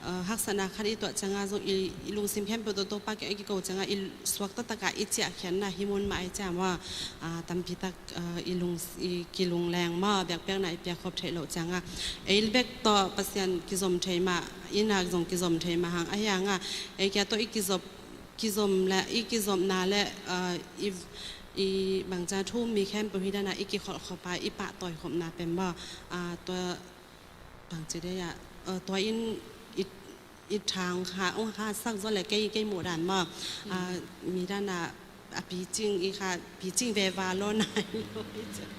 eh, haksatna khat i tuah ciangin zong i, i lungsim khempeuh tawh Topa kiang i kiko ciangin i suak taktak a i ciahkhiatna hi mun mah ahih ciangin maw, ah, tampi tak, eh, i lung, i kilungleng maw, biakpiakna i piakkhop theih loh ciangin ei bek tawh Pasian kizom thei mah, i nak zong kizom thei mah hang ahih hangin ei kia tawh i kizop, kizom le, i kizopna le, eh, i, i bangciang thu um mi khempeuh hi dan a i kikholhkhop a i pahtawikhopna pen maw, ah, tua bangci dei a, eh, tua in i, i thang kha, ong kha sak zaw le kei, kei muh dan maw, ah, mi dan a, a picing i kha, picing veva lo nai lo i ciang.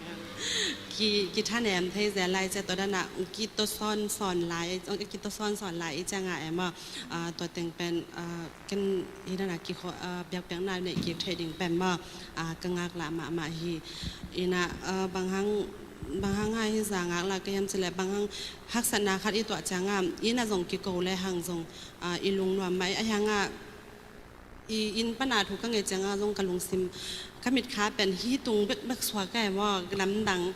Ki, kithanem thei zel lai ciang tua dan a, ki to son son lai, ki to son son lai i ciangin e maw, ah, tua teng pen, ah, ken hi dan a kikho, ah, biakpiakna neih kik theih ding pen maw, ah, ka ngaklah mahmah hi. Ina, ah, bang hang, bang hang a hi za ngaklah ka hiam cileh, bang hang haksatna khat i tuah ciangin, ina zong kiko le hang zong, ah, i lungnuam mah, ahih hangin, i inn pan a thu ka nget ciangin zong ka lungsim, ka mitkha pen hi tung bekbek suak ka e maw, lamdang.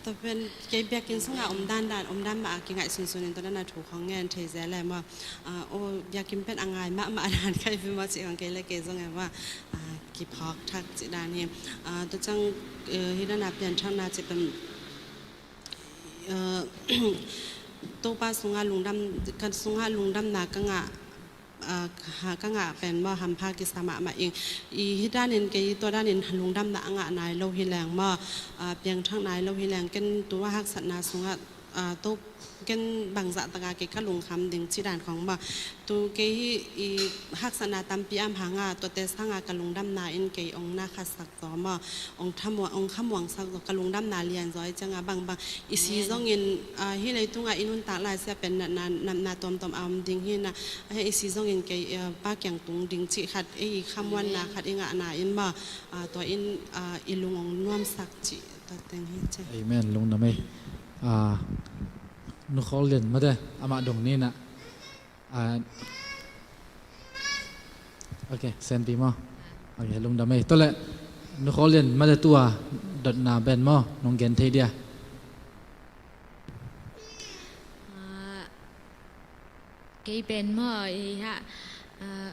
Tua pen kei biakinn sungah om dandan, om dan mah a kingaih sunsun in tua dan a thu khong ngen thei zel e maw. Ah, aw, biakinn pen a ngai mahmah dan ka hi ve maw cih khong kei le kei zong e maw. Ah, kiphawk thak cih dan hi. Ah, tua ciang, eh, hi dan a pianthakna cih pen, eh, Topa sungah lungdam, kan sungah lungdamna ka ngah, ah, ka, ka ngah pen maw hampha kisa mahmah ing. I hi danin kei tua danin lungdamna a ngah nai lo hi leng maw, ah, piangthak nai lo hi leng ken tua haksatna sungah, ah, to ken bangzah taka kei ka lungkham ding ci dan khong maw. Tu kei hi i haksatna tampi om hangin tuate sangin ka lungdamna in kei ong na khasak zaw maw, ong thamuang, ong khamuangsak zaw, ka lungdamna lian zaw i ciangin bangbang i si zongin, ah, hi leitungah i nuntak lai sia pen natna, natna tuamtuam a om ding hi na, ah, hi i si zongin kei, ah, Pa kiang tung ding cih khat ei i khamuanna khat i ngahna in maw, ah, tua in, ah, i lung ong nuamsak cih tua teng hi ci. Amen. Lungdam ei. Ah, Nu Khawl Lian mate amah dong ni na. Ah, ok, senpi maw? Ok, lungdam ei. Tua leh Nu Khawl Lian mate tua dotna pen maw nong gen thei dia? Ah, kei pen maw, i ha, ah,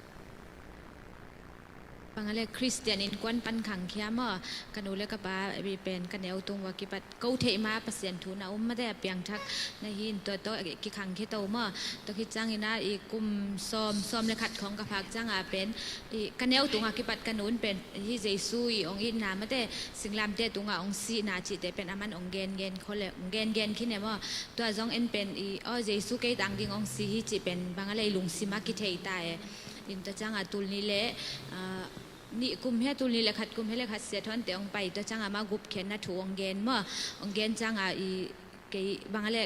bang a le Khristian innkuan pan khangkhia maw, ka nu le ka pa i pen ka neu tung ua kipat ko theih ma Pasian thu na um mate a piangthak na hi in tua tawh kikhangkhia to maw. Tua khit ciangin a i kum sawm, sawm le khat khong ka phak ciangin a pen i ka neu tungah kipat ka nun pen hi Jesu i ong itna mate singlamteh tungah ong sihna cihte pen aman ong gengen khol e, ong gengen khin e maw. Tua zong en pen i aw Jesu kei tang ding ong si hi cih pen bang a le i lungsim a kithei ta e. In tua ciangin a tul nih le, ah, nih kum hia tul nih le khat kum hia le khat sia thawnte ong pai tua ciangin a ma gupkhiatna thu ong gen maw. Ong gen ciangin a i kei bang a le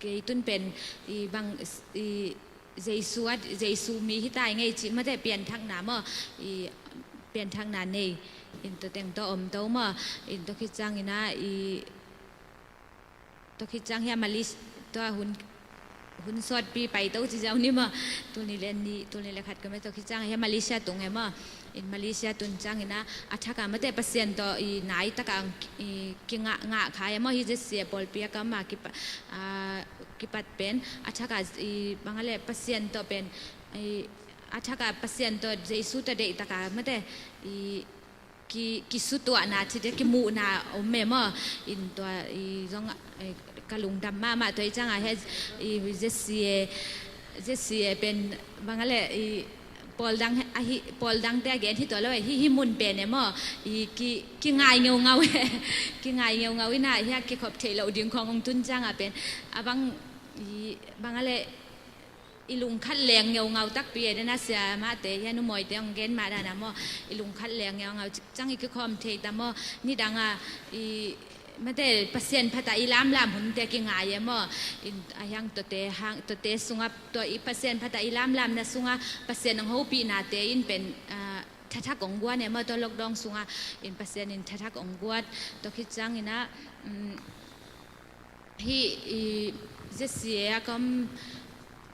kei tun pen i bang i Jesu a, Jesu mi hi ta i ngei cih mate pianthakna maw, i pianthakna nei. In tua teng tawh om to maw. In tua khit ciangin a i tua khit ciang hia Malis, tua hun, hun sawtpi pai to ci ziau ni maw. Tul nih le nih, tul nih le khat ka me tua khit ciang hia Malaysia tung e maw. In Malaysia tun ciangin a, a thak a mate Pasian tawh i nai taka i kingah ngah kha e maw hi Jessie e pawlpi a kam a kipa, ah, kipat pen a thak a i bang a le Pasian tawh pen i a thak a Pasian tawh Jesu tawh deih taka mate i ki, kisutuahna cite kimuhna om e maw. In tua i zong, eh, ka lungdam mahmah tua i ciangin he i Jessie e, Jessie e pen bang a le i pawl dang ahi, pawl dangte a gen hi tua lo e hi, hi mun pen e maw. I ki, kingai ngeungau e, kingai ngeungau in a hia kikhop theih loh ding khong ong tun ciangin a pen a bang i bang a le i lungkhat leng ngeungau takpi e dena sia mahte hia numawite ong gen mah dana maw. I lungkhat leng ngeungau cik ciang i kikhawm thei ta maw. Nidang a i mate Pasian phat a i lamlam hunte kingai e maw. In a hiang tuate hang tuate sungah tua i Pasian phat a i lamlamna sungah Pasian ong hopihnate in pen, ah, thathak ong guan e maw tua lockdown sungah in Pasian in thathak ong guat. Tua khit ciangin a, um, hi i Jessie e a kam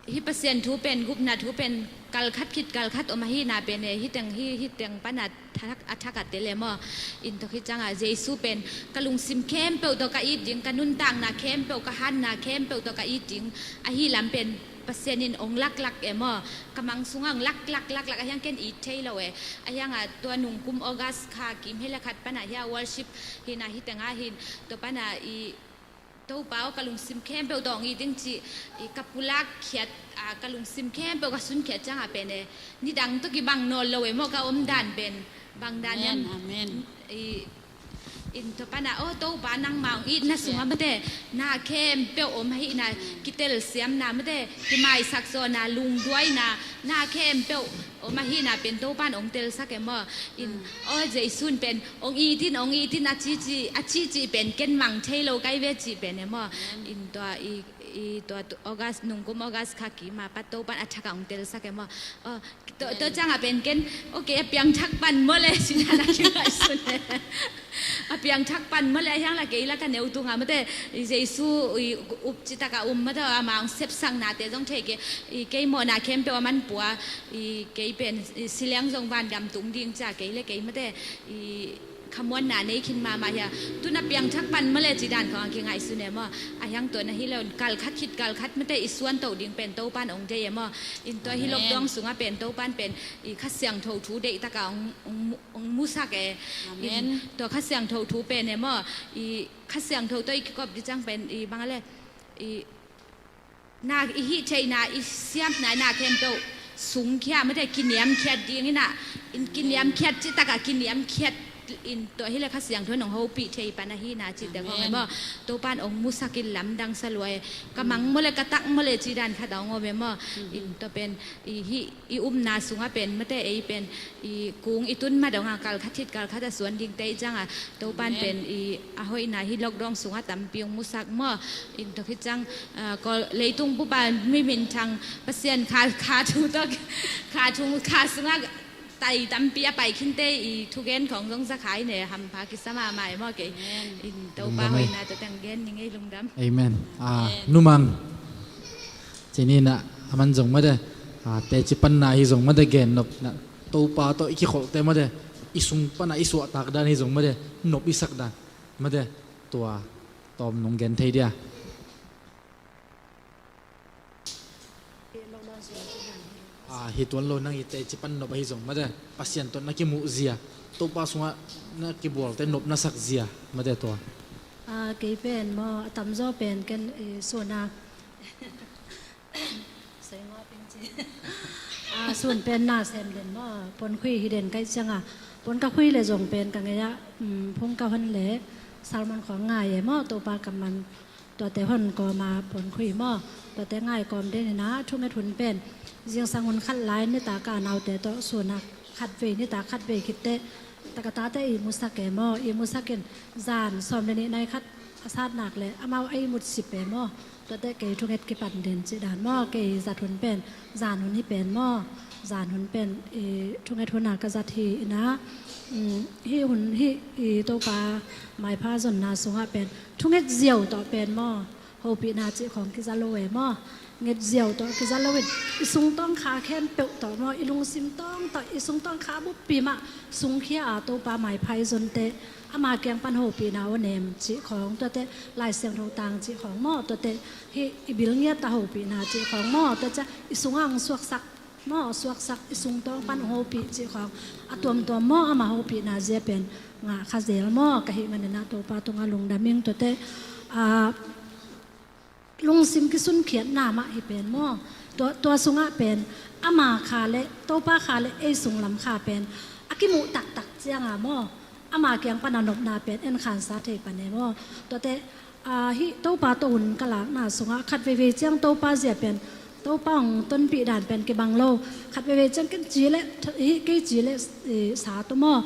Hih Pasian thu pen, gupna thu pen, kalkhat khit kalkhat om ahihna pen e, hih teng, hih, hih teng pana thak, a thak a tel e maw. In tua khit ciangah Jesu pen ka lungsim khempeuh tawh ka it ding, ka nuntakna khempeuh, ka hanna khempeuh tawh ka it ding, ahi lam pen Pasian in ong laklak e maw. Ka mang sungah ong laklak, laklak, ahiang ken it thei lo e. Ahiangah tua nungkum August kha kim hile khat pana hia worship hina, hih tengah hin, tua pana i Topa aw, ka lungsim khempeuh tawh ong it ding ci, i ka pulak khiat, a, ka lungsim khempeuh ka sun khiat ciangah pen e, nidang tawh kibang nawn lo e maw, ka omdan pen bang dan hiam? Amen, amen. I, in tua pana, aw, Topa nangmah ong itna sungah mate, na khempeuh om ahihna, kitelsiamna mate, kimaisak zawhna, lungduaina, na khempeuh om ahihna pen Topan ong telsak e maw. In, aw, Jesu'n pen ong it in, ong it in a cici, a cici pen ken mang thei lo kai ve cih pen e maw. In tua i, i tua tu-, August, nungkum August kha kima pat Topan a thakah ong telsak e maw. Aw, tua, tua ciangah pen ken, okay, a piangthak pan maw le, cih dan a kingaihsun e. A piangthak pan maw le, ahiang la kei la ka neu tungah mate, i Jesu i up citak a um mate, ama ong sepsaknate zong thei kei, i kei mawhna khempeuh a man pua, i kei pen, i si leng zong vangam tung ding cia kei le kei mate, i khamuanna nei khin mahmah hia. Tun a piangthak pan maw le cih dan khawng a kingaihsun e maw. Ahiang tua na hi lo, kalkhat khit kalkhat mate i suantoh ding pen Topan ong deih e maw. In tua hi lockdown sungah pen Topan pen i Kha Siangtho thu deihtakah ong, ong, ong musak e. Amen. In tua Kha Siangtho thu pen e maw, i Kha Siangtho tawh i kikop ding ciang pen i bang a le, i na, i hih theihna, i siamna, i na khempeuh sungkhia mate, kiniamkhiat ding ina, in kiniamkhiat citakah kiniamkhiat in tua hi le Kha Siangtho in ong hopih thei pan ahihna cihte khawng e maw. Topan ong musak in lamdang sa lua e. Ka mang maw le, ka tak maw le cih dan khat a ong om e maw. In tua pen i hih i upna sungah pen mate, ei pen i kung i tun ma dongah kalkhat khit kalkhat a suan dingte i ciangah Topan pen i a hoihna hi lockdown sungah tampi ong musak maw. In tua khit ciang, ah, Kawl, leitung bupa mi minthang Pasian kha, kha thu tawh, kha thu, kha sungah tai tampi a pai khinte i thugen khawng zong za kha i ne, hampha kisa mahmah e maw kei. In Topa hoihna tawh teng gen ning ei, lungdam. Amen. Ah, numang. Cih ni na, a man zong mate, a, teci panna hi zong mate, gen nop na, Topa tawh i kikholhte mate, i sung pana i suahtak dan hi zong mate, nop i sak dan mate, tua tawm nong gen thei dia. A, hi tuan lo, nang i teci pan nop ahi zong mate, Pasian tawh na kimuh zia, Topa sungah na kibualte nop na sak zia mate, tua. A, kei pen maw, a tamzaw pen ken, e, suna Soi ngawh ping ci. A, sun pen na sem den maw, pon khui hi den kaih cianga, pon ka khui le zong pen ka ngei ah, um, phung ka hon le sermon khawng ngai e maw, Topa kammal tuate hon kawma pon khui maw, tuate ngai kawm den ina, thunget hun pen zingsang hun khat lai nitak a naute tawh sun a khatvei, nitak khatvei khitteh, tak a tate i musak e maw, i musak in zan sawm le nih nai khat a sat nak le amau a i mut sip e maw. Tuate kei thunget kipan den cih dan maw, kei zat hun pen zan hun hi pen maw. Zan hun pen i thunget hun a ka zat hi ina, um, hih hun hih i Topa maipha zonna sungah pen thunget ziau tawh pen maw, hopihna cih khawng kiza lo e maw. Nget ziau tawh kiza loin i sungtawng kha khempeuh tawh maw, i lungsim tawng tawh, i sungtawng kha buppi mah sungkhia a Topa maipha i zonte ama kiang pan hopihna aw nem cih khawng, tuate Lai Siangtho tang cih khawng maw, tuate hih i bil ngiat a hopihna cih khawng maw, tuate i sungah hong suaksak maw, suaksak, i sungtawng pan hong hopih cih khawng a tuamtuam maw, ama hopihna zia pen ngah kha zel maw, ka hih manin ah Topa tungah lungdam ing. Tuate, ah, lungsim kisunkhiatna mah hi pen maw. Tua, tua sungah pen ama kha le, Topa kha le ei sunglam kha pen a kimuh taktak cianga maw, ama kiang pan a nopna pen en khansa thei pan e maw. Tuate, a, hih Topa tawh hun ka lakna sungah khat veivei ciang Topa zia pen, Topa hong tonpih dan pen kibang lo. Khat veivei ciang ken ci le, hih kei ci le, eh, sa tu maw.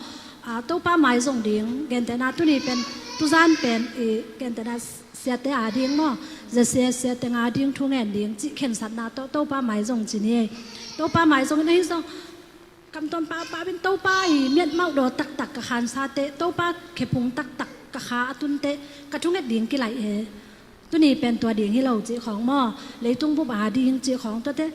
A, Topa mai zong ding, gentehna tuni pen, tuzan pen, eh, gentehna siate a ding maw, zia sia, siate nga ding thu ngen ding cih khensatna tawh Topa mai zong ci ni ei. Topa mai zong in ahi zong, kamtuam pahpah in Topa i miatmauh daw taktak ka khansate, Topa khephung taktak ka kha a tunte, ka thunget ding kilaih e. Tuni pen tua ding hi lo cih khawng maw, leitung bup a ding cih khawng tuate,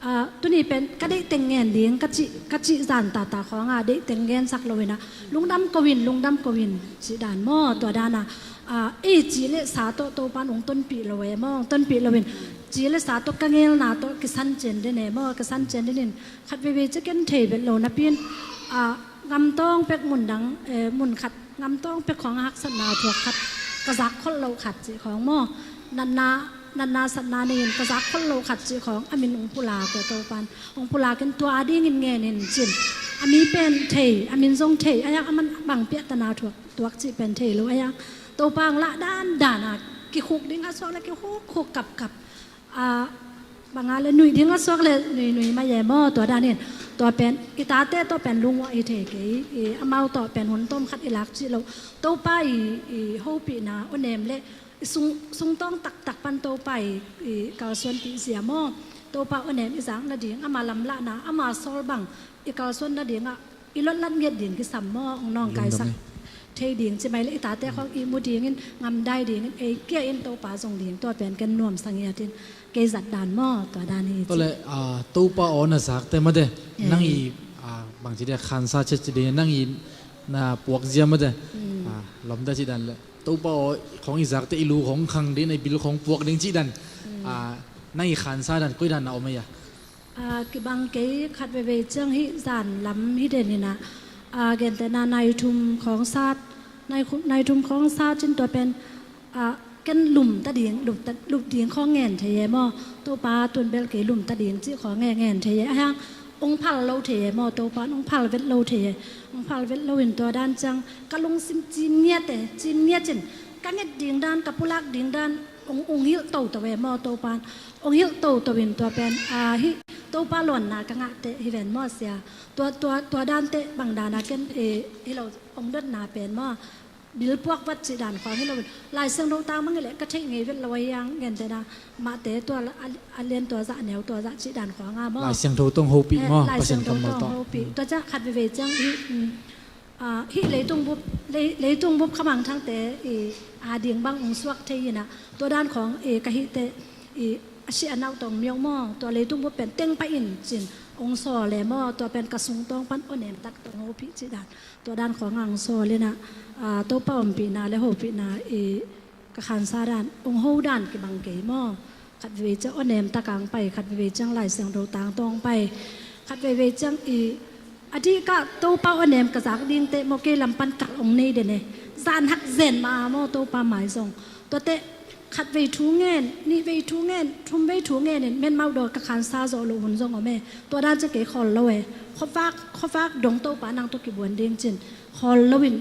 ah, tuni pen ka deih teng ngen ding ka cih, ka cih zan tata khawng a deih teng ngensak lo inah, lungdam ko in, lungdam ko in cih dan maw, tua dan a, ah, ei ci le sa tawh Topan ong tonpih lo e maw, ong tonpih lo in, ci le sa tawh ka ngelna tawh kisan cian den e maw, kisan cian den in, khat veivei ciah ken thei vet lo napi in, ah, ngamtawng pek mun dang, eh, mun khat ngamtawng pek khawng a haksatna thuak khat, ka zak kholh loh khat cih khawng maw, natna, natna satna nei in ka zak kholh loh khat cih khawng a min ong pulak e Topan, ong pulak in tua a dingin ngen in cin, a mi pen thei, a min zong thei, a yak a man bang piahtana thuak, tuak cih pen thei lo a yak Topa ong lah dandan a kikhuk ding a suak le kikhuk khuk kapkap. A, bang a le nuih ding a suak le nuih nuih mah e maw, tua dan in tua pen i tate tawh pen lunguah hi thei kei, i amau tawh pen hun tom khat i lak cih lo. Topa i, i hopihna awnem le i sung, sungtawng taktak pan Topa i, i kalsuanpih zia maw, Topa awnem i zak nading, ama lamlahna, ama sawl bang i kalsuan nadingah i lotlat ngiat ding kisam maw, ong nawngkaisak thei ding ci mai le i tate khawng i mu dingin, ngamdai dingin, ei kia in Topa zong ding, tua pen ken nuamsa ngiat in kei zat dan maw, tua dan hi ci. Tua le, ah, Topa aw na zakte mate, eh, nang i, ah, bangci dia khansa cetci ding, nang i na puak zia mate, ah, lomda ci dan le Topa aw khawng i zakte i lu khawng khang ding, i bil khawng puak ding ci dan, ah, nang i khansa dan koi dan na om a ia? A, kibang kei, khat veivei ciang hih zan lam hi den inah, a, gentehna nai thum khawng sat, nai khu-, nai thum khawng sat cin tua pen, a, ken lum ta ding, lup ta, lup ding khawng ngen thei e maw, Topa tun bel kei lum ta ding cih khawng nge ngen thei e, a hiang ong phal lo thei e maw, Topa ong phal vet lo thei e, ong phal vet lo in tua dan ciang ka lungsim cim ngiat e, cim ngiat cin ka nget ding dan, ka pulak ding dan, ong, ong hilh toto e maw Topan, ong hilh toto in tua pen, a, hih Topa lawnna ka ngahte hi ven maw sia. Tua, tua, tua dante bang dana ken, e, hi lo, ong dotna pen maw. Bilpuak vat cih dan khawng hi lo in. Lai Siangtho tang mang hi leh ka theih ngei vet lo a hiang gentehna mahte tua la, a, a lian tua zah neu tua zah cih dan khawng a maw. Lai Siangtho tawh ong hopih maw, Lai Siangtho tawh ong hopih. Tua ciah khat veivei ciang hi, um, a, hih leitung bup, lei, leitung bup khamang thangte i a ding bang ong suak thei inah, tua dan khawng i ka hihte i a si a nau tawh ong miau maw, tua leitung bup pen teng pah in cin ong sawl e maw, tua pen ka sungtawng pan awnem tak tawh ong hopih cih dan, tua dan khawng a ong sawl inah, a, Topa ompihna le hopihna i ka khansa dan, ong ho dan kibang kei maw. Khat veivei ciang awnem tak ang pai, khat veivei ciang Lai Siangtho tang tawh ong pai, khat veivei ciang i a dih kah Topa awnem ka zak dingte maw kei lam pan kal ong nei den e. Zan hak zen mah a maw Topa mai zong. Tuate khat vei thu ngen, nih vei thu ngen, thum vei thu ngen in metmauh daw ka khansa zawh loh hun zong om e. Tua dan ciah kei khawl lo e. Khuavak, khuavak dong Topa nang tawh kibuan ding cin khawl lo in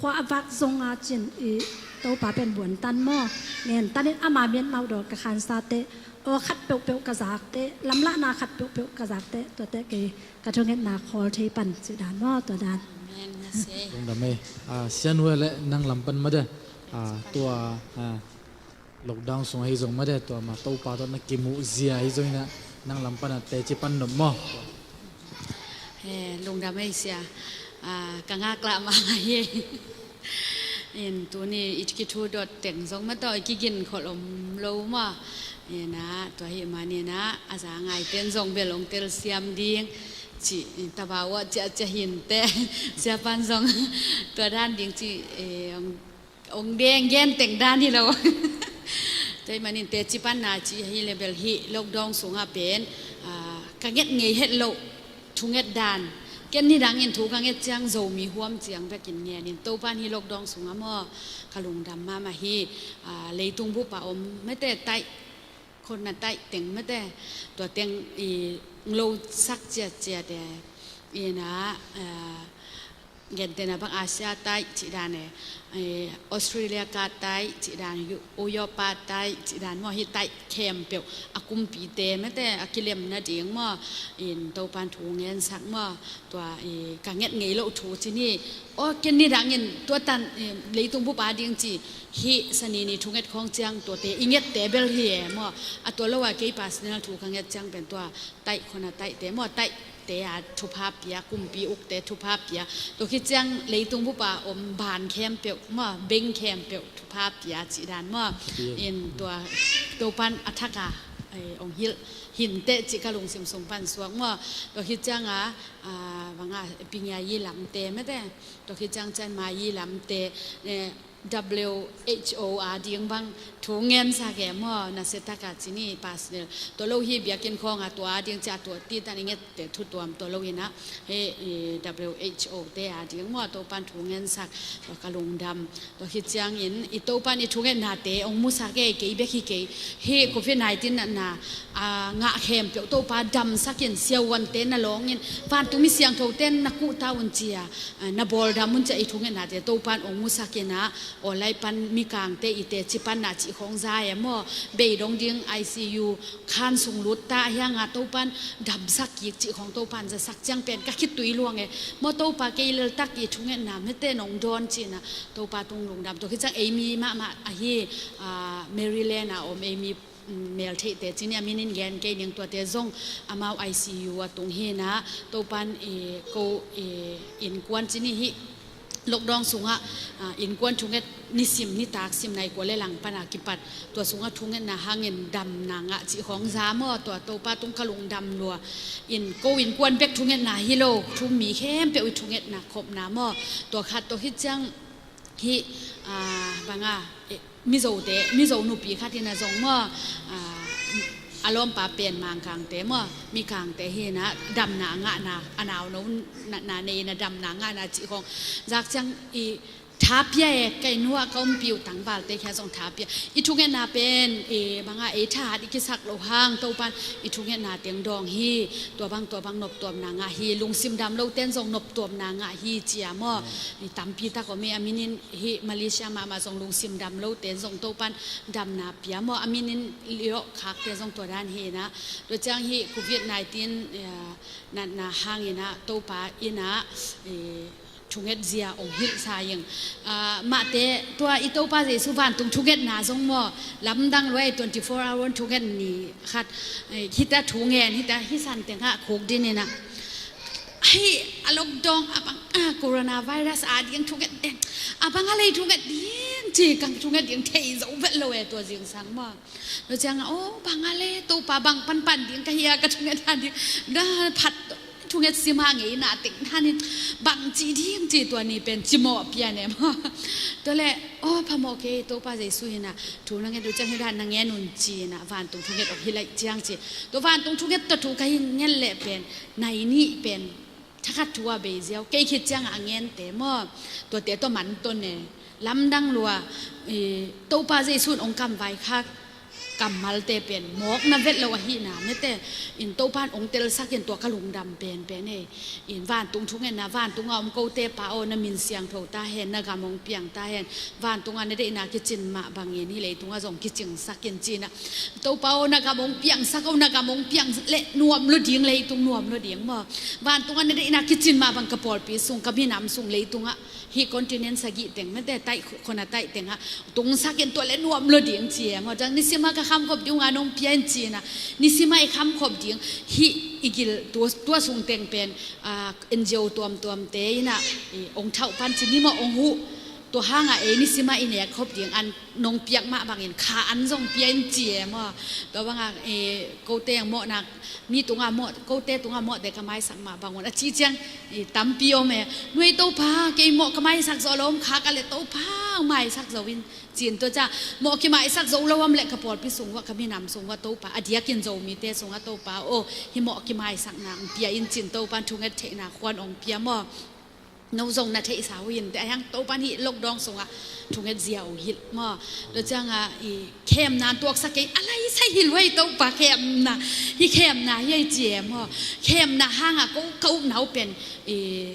khua a vak zong a cin i Topa pen buan tan maw, ngen tan in ama metmauh daw ka khansate, aw khat peuhpeuh ka zakte, lamlahna khat peuhpeuh ka zakte, tuate kei ka thungetna khawl thei pan cih dan maw, tua dan. Amen. Lungdam ei. A, Sian Hua le nang lam pan mate, a, tua, a, lockdown sung ahi zong mate, tua ma Topa tawh na kimuh zia ahi zong inah nang lam pan a teci pan nop maw. He, lungdam ei sia. A, ka ngaklah mahmah hi. In tuni i kithu dot teng zong mataw i kigin kholh om lo maw. Inah tua hi maninah a za ngaiten zong bel ong telsiam ding cih, taba uah ciahciah hinte. Siapan zong tua dan ding cih, e, ong ong deng gen teng dan hi lo. Tua hi manin teci panna ci hi le bel hih lockdown sungah pen, a, ka nget ngei het loh thunget dan. Ken nidangin thu ka nget ciang Zomi huam ciang bekin ngenin Topan hih lockdown sungah maw ka lungdam mahmah hi. A, leitung bup a om mate taih khona taih teng mate, tua teng i nglo sak ciatciat e. Inah, a, gentehna bang Asia taih cih dan e, e, Australia ka taih cih dan, Eu-, Europa taih cih dan maw, hih taih khempeuh a kumpite mate a kilem nading maw, in Topan thu ngensak maw, tua, e, ka nget ngei loh thu cin hi. Aw, ken nidangin tua tan, e, leitung bup a ding ci hih sanini thunget khawng ciang tuate i ngette bel hi e maw. A tua lo a kei personal thu ka nget ciang pen tua taih khona taihte maw, taih te a thupha pia, kumpi ukte thupha pia. Tua khit ciang leitung bup a om ban khempeuh maw, beng khempeuh thupha pia cih dan maw. In tua Topan a thak a, eh, ong hilh hinteh cih ka lungsim sung pan suak maw. Tua khit ciang a, ah, bang a, Pingiayi lamte mete. Tua khit ciang Chiang Mai lamte, eh, W H O a ding bang thu ngen sak e maw, na se tak a ci ni personal. Tua lo hi biakinn khawng a tua a ding cia tua ti tan i nget te thu tuam tua lo in a, he, eh, W H O te a ding maw, Topan thu ngen sak, tua ka lungdam. Tua khit ciangin i Topan i thungetnate ong musak e, kei bek hi kei. Hi covid nineteen na, na, a ngah khempeuh Topa damsak in, siavuante na lawng in, vantung mi siangthote na kuhta un cia, a, na bawldam un cia i thungetnate Topan ong musak in a, aw lai pan mikangte i teci panna cih khawng za e maw, beidong ding I C U khan sung lut ta hiang a Topan damsak kik cih khawng Topan zasak ciang pen ka khitui luang e maw. Topa kei leltak i thungetna mete nong dawn ci-in a Topa tung lungdam. Tua khit ciang ei mi mahmah ahi, a, Maryland a om ei mi, mm, meltheihte ci ni a, min in gen kei ning, tuate zong amau I C U a tung hi in a, Topan, e, ko, e, innkuan ci ni hi, lockdown sungah, a, innkuan thunget nisim nitak sim nai kua le lang pan a kipat tua sungah thungetna hangin damna ngah cih khawng za maw, tua Topa tung ka lungdam lua. In ko innkuan bek thungetna hi lo, thu mi khempeuh i thungetna khopna maw. Tua khat, tua khit ciang hi, a, bang a, e, Mizote, Mizo nupi khat in a zong maw, a, a lawmpa pen Mangkangte maw, mikangte hi in a damna a ngahna, a nauno natna nei in a damna a ngahna cih khawng zak ciang i tha pia e, ka inn uah ka umpi uh tangvalte khia zong tha pia. I thungetna pen, e, bang a, ei thahat i kisak loh hang Topan i thungetna teng dawng hi. Tua bang, tua bang noptuamna ngah hi, lungsim dam loten zong noptuamna ngah hi cia maw. I tampi tak om e, a min in hi Malaysia mahmah zong lungsim dam loten zong Topan damna pia maw, a min in liawh khakte zong tua dan hi in a. Tua ciang hi covid nineteen, e, natna hang in a Topa in a, e, thunget zia ong hilh sa ing. A, mahte tua i Topa Jesu vantung thungetna zong maw, lamdang lua e, twenty four hour thunget ni khat, e, hita thungen, hita hi san teng ah khuk din in a. Hi, a lockdown a bang, a, coronavirus a ding thunget ding, a bang a lei thunget ding ci, kang thunget ding thei zo vet lo e tua zingsang maw. Tua ciang a, aw, bang a le, Topa bang panpan ding ka hi a, ka thunget han ding. Da phat thunget sim a ngeina teng han in bang ci ding ci, tua ni pen cimawh pia ne maw. Tua le, aw, phamawh kei, Topa Jesu in a thu na nget uh ciang hi dan na ngen un ci in a, vantung thunget ong hilh lai ciang ci. Tua vantung thunget tua thu ka hi nget leh pen nai nih pen thakhat thu a bei ziau, kei khit ciang a ngente maw. Tuate tua man ton e. Lamdang lua, e, Topa Jesu in ong kamvai khak kammalte pen mawkna vet lo ahihna mete in Topan ong telsak in tua ka lungdam penpen e. In vantung thungetna, vantung a om kote Pa aw, na min siangtho ta hen, na gam ong piang ta hen. Vantung a na deihna kicin mah bangin hi leitung a zong kicingsak in ci in a. Topa aw, na gam ong piangsak aw, na gam ong piang le nuam lo ding, leitung nuam lo ding maw. Vantung a na deihna kicin mah bang ka pawlpi sung, ka minam sung, leitung a hi continent sagih teng mete, taih khona taih teng ah tungsak in tua le nuam lo ding ci e maw. Tang nisim a ka khamkhop ding a nong pia in ci in a, nisim a i khamkhop ding hi i gil tua, tua sung teng pen, a, N G O tuamtuamte in a, i, ong thauh pan ci ni maw, ong huh. Tua hang a ei nisim a i nek khop ding an nong piak mah bangin kha an zong pia in ci e maw. Tua bang a, e, kote ang mawhnak, mi tung a mawh, kote tung a mawhte ka maisak mah bang un a ci ciang, i, tampi om e. Nuai Topa, kei mawh ka maisak zo lo om kha ka le Topa, maisak zo in ci in tua ca. Mawh ki maisak zo lo om le ka pawlpi sung uah, ka minam sung uah Topa, a diakin Zomite sung a Topa aw, hi mawh ki maisakna ong pia in ci in Topan thunget theihna khuan ong pia maw. No zong na theihsa uh hinte, a hiang Topan hi lockdown sungah thunget zia uh hilh maw. Tua ciangah i khemna tuaksak kei, a laisai hi luai Topa khemna. Hi khemna hi ei ci e maw. Khemna hangah ko ka ukna uh pen i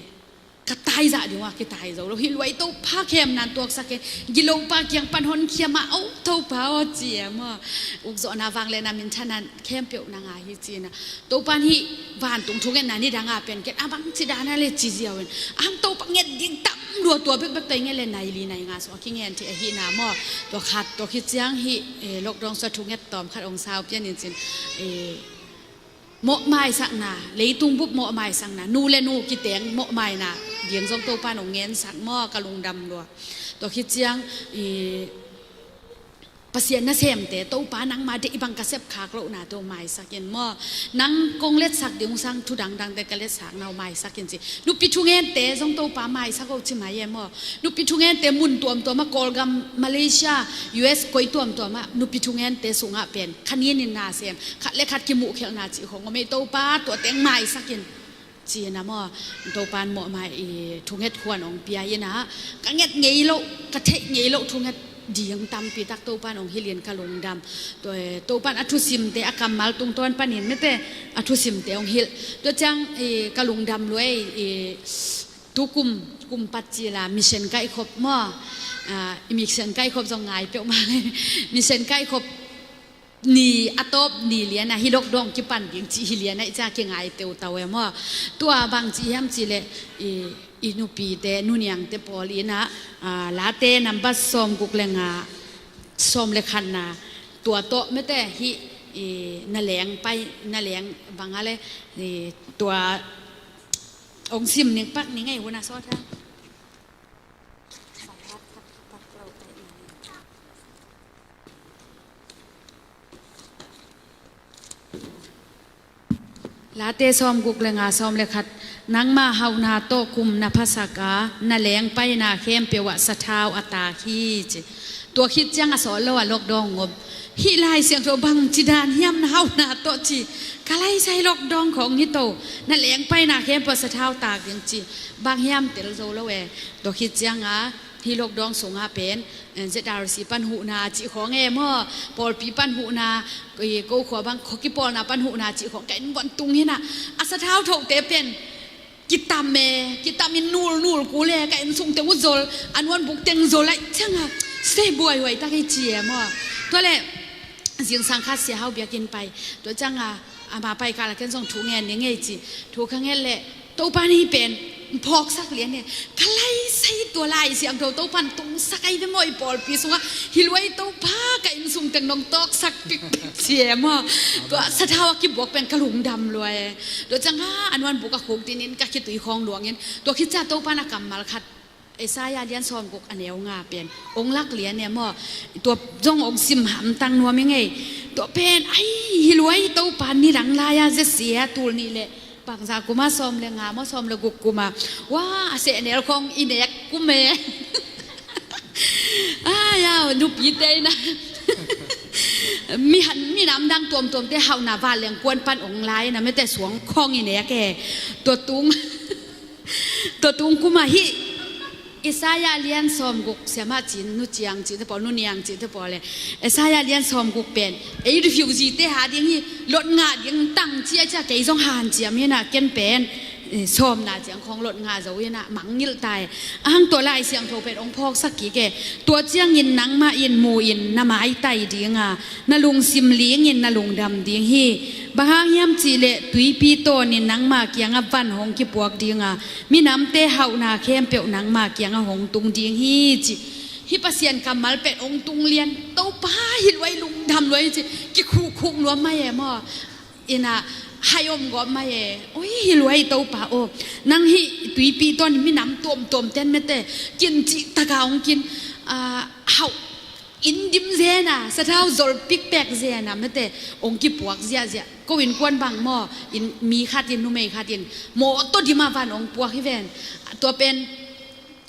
ka taizah ding uh a kitai zo lo. Hi luai Topa khemna tuaksak kei. Gilopa kiang pan honkhia mah o Topa aw ci e maw. Ukzawhna vangliatna minthanna khempeuh nang a hi ci in a. Topan hih vantung thungetna nidang a pen ken a bangci dan a le ci ziau in, a hang Topa nget ding tam lua, tua bekbek tawh i nget le nai li nai nga sung a kingen thei ahihna maw. Tua khat, tua khit ciang hih, eh, lockdown sua thunget tawm khat ong sau pian in cin, eh, mawhmaisakna, leitung bup mawhmaisakna, nu le nu kiteng mawhmaina ding zong Topan hong ngensak maw, ka lungdam lua. Tua khit ciang i Pasian nasemte, Topa nangma deih bang ka sepkhak lohna tawh maisak in maw. Nang kong letsak ding sang thu dangdangte ka letsakna uh maisak in ci. Nupi thungente zong Topa maisak uh ci mai e maw. Nupi thungente mun tuamtuam ah, Kawlgam, Malaysia, U S koi tuamtuam ah nupi thungente sungah pen kha nin in na sem, khat le khat kimuhkhelhna cih khong om ei, Topa tua teng maisak in. Ci-in a maw, Topan mawhmai i thunget khuan hong pia in a, ka nget ngei loh, ka theih ngei loh thunget ding tampi tak Topan hong hilh in ka lungdam. Tua, Topan a thusimte a kammal tungtawn panin mete a thusimte hong hilh. Tua ciang i ka lungdam lua ei, i tukum, kum pat cila mission kaihkhop maw, a, i mission kaihkhop zong ngai peuhmah. Mission kaihkhop ni a tawp ni lian a hi lockdown kipan ding cih hi lian a i ca kingai teutau e maw. Tua bang ci hiam cih leh i, i nupite, nuniangte pawl in a, a, Late nambat sawmguk le nga, sawm le khatna, tua tawh mete hih i na leng pai, na leng bang a le i tua hong sim ning pak ning ei hun a sawt a. Late sawmguk le nga, sawm le khat, nangma hauhna tawh kum na phasak a, na lengpaina khempeuh ah sathau a taak hi ci. Tua khit ciang a sawt lo a lockdown ngop. Hih Lai Siangtho bang ci dan hiam na hauhna tawh ci. Ka laisai lockdown khong hi to, na lengpaina khempeuh ah sathau taak ding ci. Bang hiam tel zo lo e. Tua khit ciang a, hih lockdown sungah pen, eh, Z R C pan huhna cih khong e maw, pawlpi pan huhna, eh, ko khua bang kho kipawlna pan huhna cih khong ka inn vuan tung hi na. A sathau thote pen kitam e, kitam in nulnul kul e, ka inn sung teng uh zol, a nuanbuk teng zol aih ciang a, sei buaihuai tak i ci e maw. Tua le, zingsang khat Sia Hau biakinn pai, tua ciang a, ama pai kal a ken zong thu ngen ning ei ci, thu ka nget leh, Topa ni pen phawksak lian e. Ka laisai tua Lai Siangtho Topan tungsak ai ve maw i pawlpi sungah. Hi luai Topa, ka inn sung teng nong tawksak pikpik ci e maw. Tua sathau a kibuak pen ka lungdam lua e. Tua ciang a, a nuanbuk a khuk dinin ka khitui khawng luangin. Tua khit ciang Topan a kammal khat Isaiah lian sawmguk a neu nga pen hong lak lian e maw. Tua zong hong sim hamtang nuam i ngei. Tua pen, ai, hi luai Topa ni dang lai a zia sia tul nih le bangza kum a, sawm le nga maw, sawm le guk kum a. Wa, a sehnel khong i nek kum e. Ai, au, nupite in a. Mi han, minam dang tuamtuamte hauhna vanleng kuan pan hong lai in a mete suang khong i nek e. Tua tung. Tua tung kum a hih Isaiah lian sawmguk siamah cin, nu ciang cihte pawl, nu niang cihte pawl le. Isaiah lian sawmguk pen ei refugee te ha ding hi, lot ngah ding tang cia cia kei zong hanciam hi na, ken pen, eh, sawmna ciang khong lot ngah zo hi na, mangngilh ta e. Ahang tua Lai Siangtho pen hong phawksak kik e. Tua ciangin nangmah in mu in na maitai ding a, na lungsim lingin na lungdam ding hi. Bang hang hiam cih leh tuipi tawnin nangma kiangah van hong kipuak ding a, minamte hauhna khempeuh nangma kiangah hong tung ding hi ci. Hih Pasian kammal pen hong tung lian, Topa hi luai, lungdam luai ci. Kikhukhuk luam mai e maw. Ina hai om gawp mai e. Oi, hi luai Topa aw. Nang hih tuipi tawn minam tuamtuam ten mete kin cih taka hong kin, ah, hauh inn dim zena, sathau zol pikpek zena mete hong kipuak ziahziah. Ko innkuan bang maw, inn mi khat in, numei khat in mawtaw dim a van hong puak hi ven. Tua pen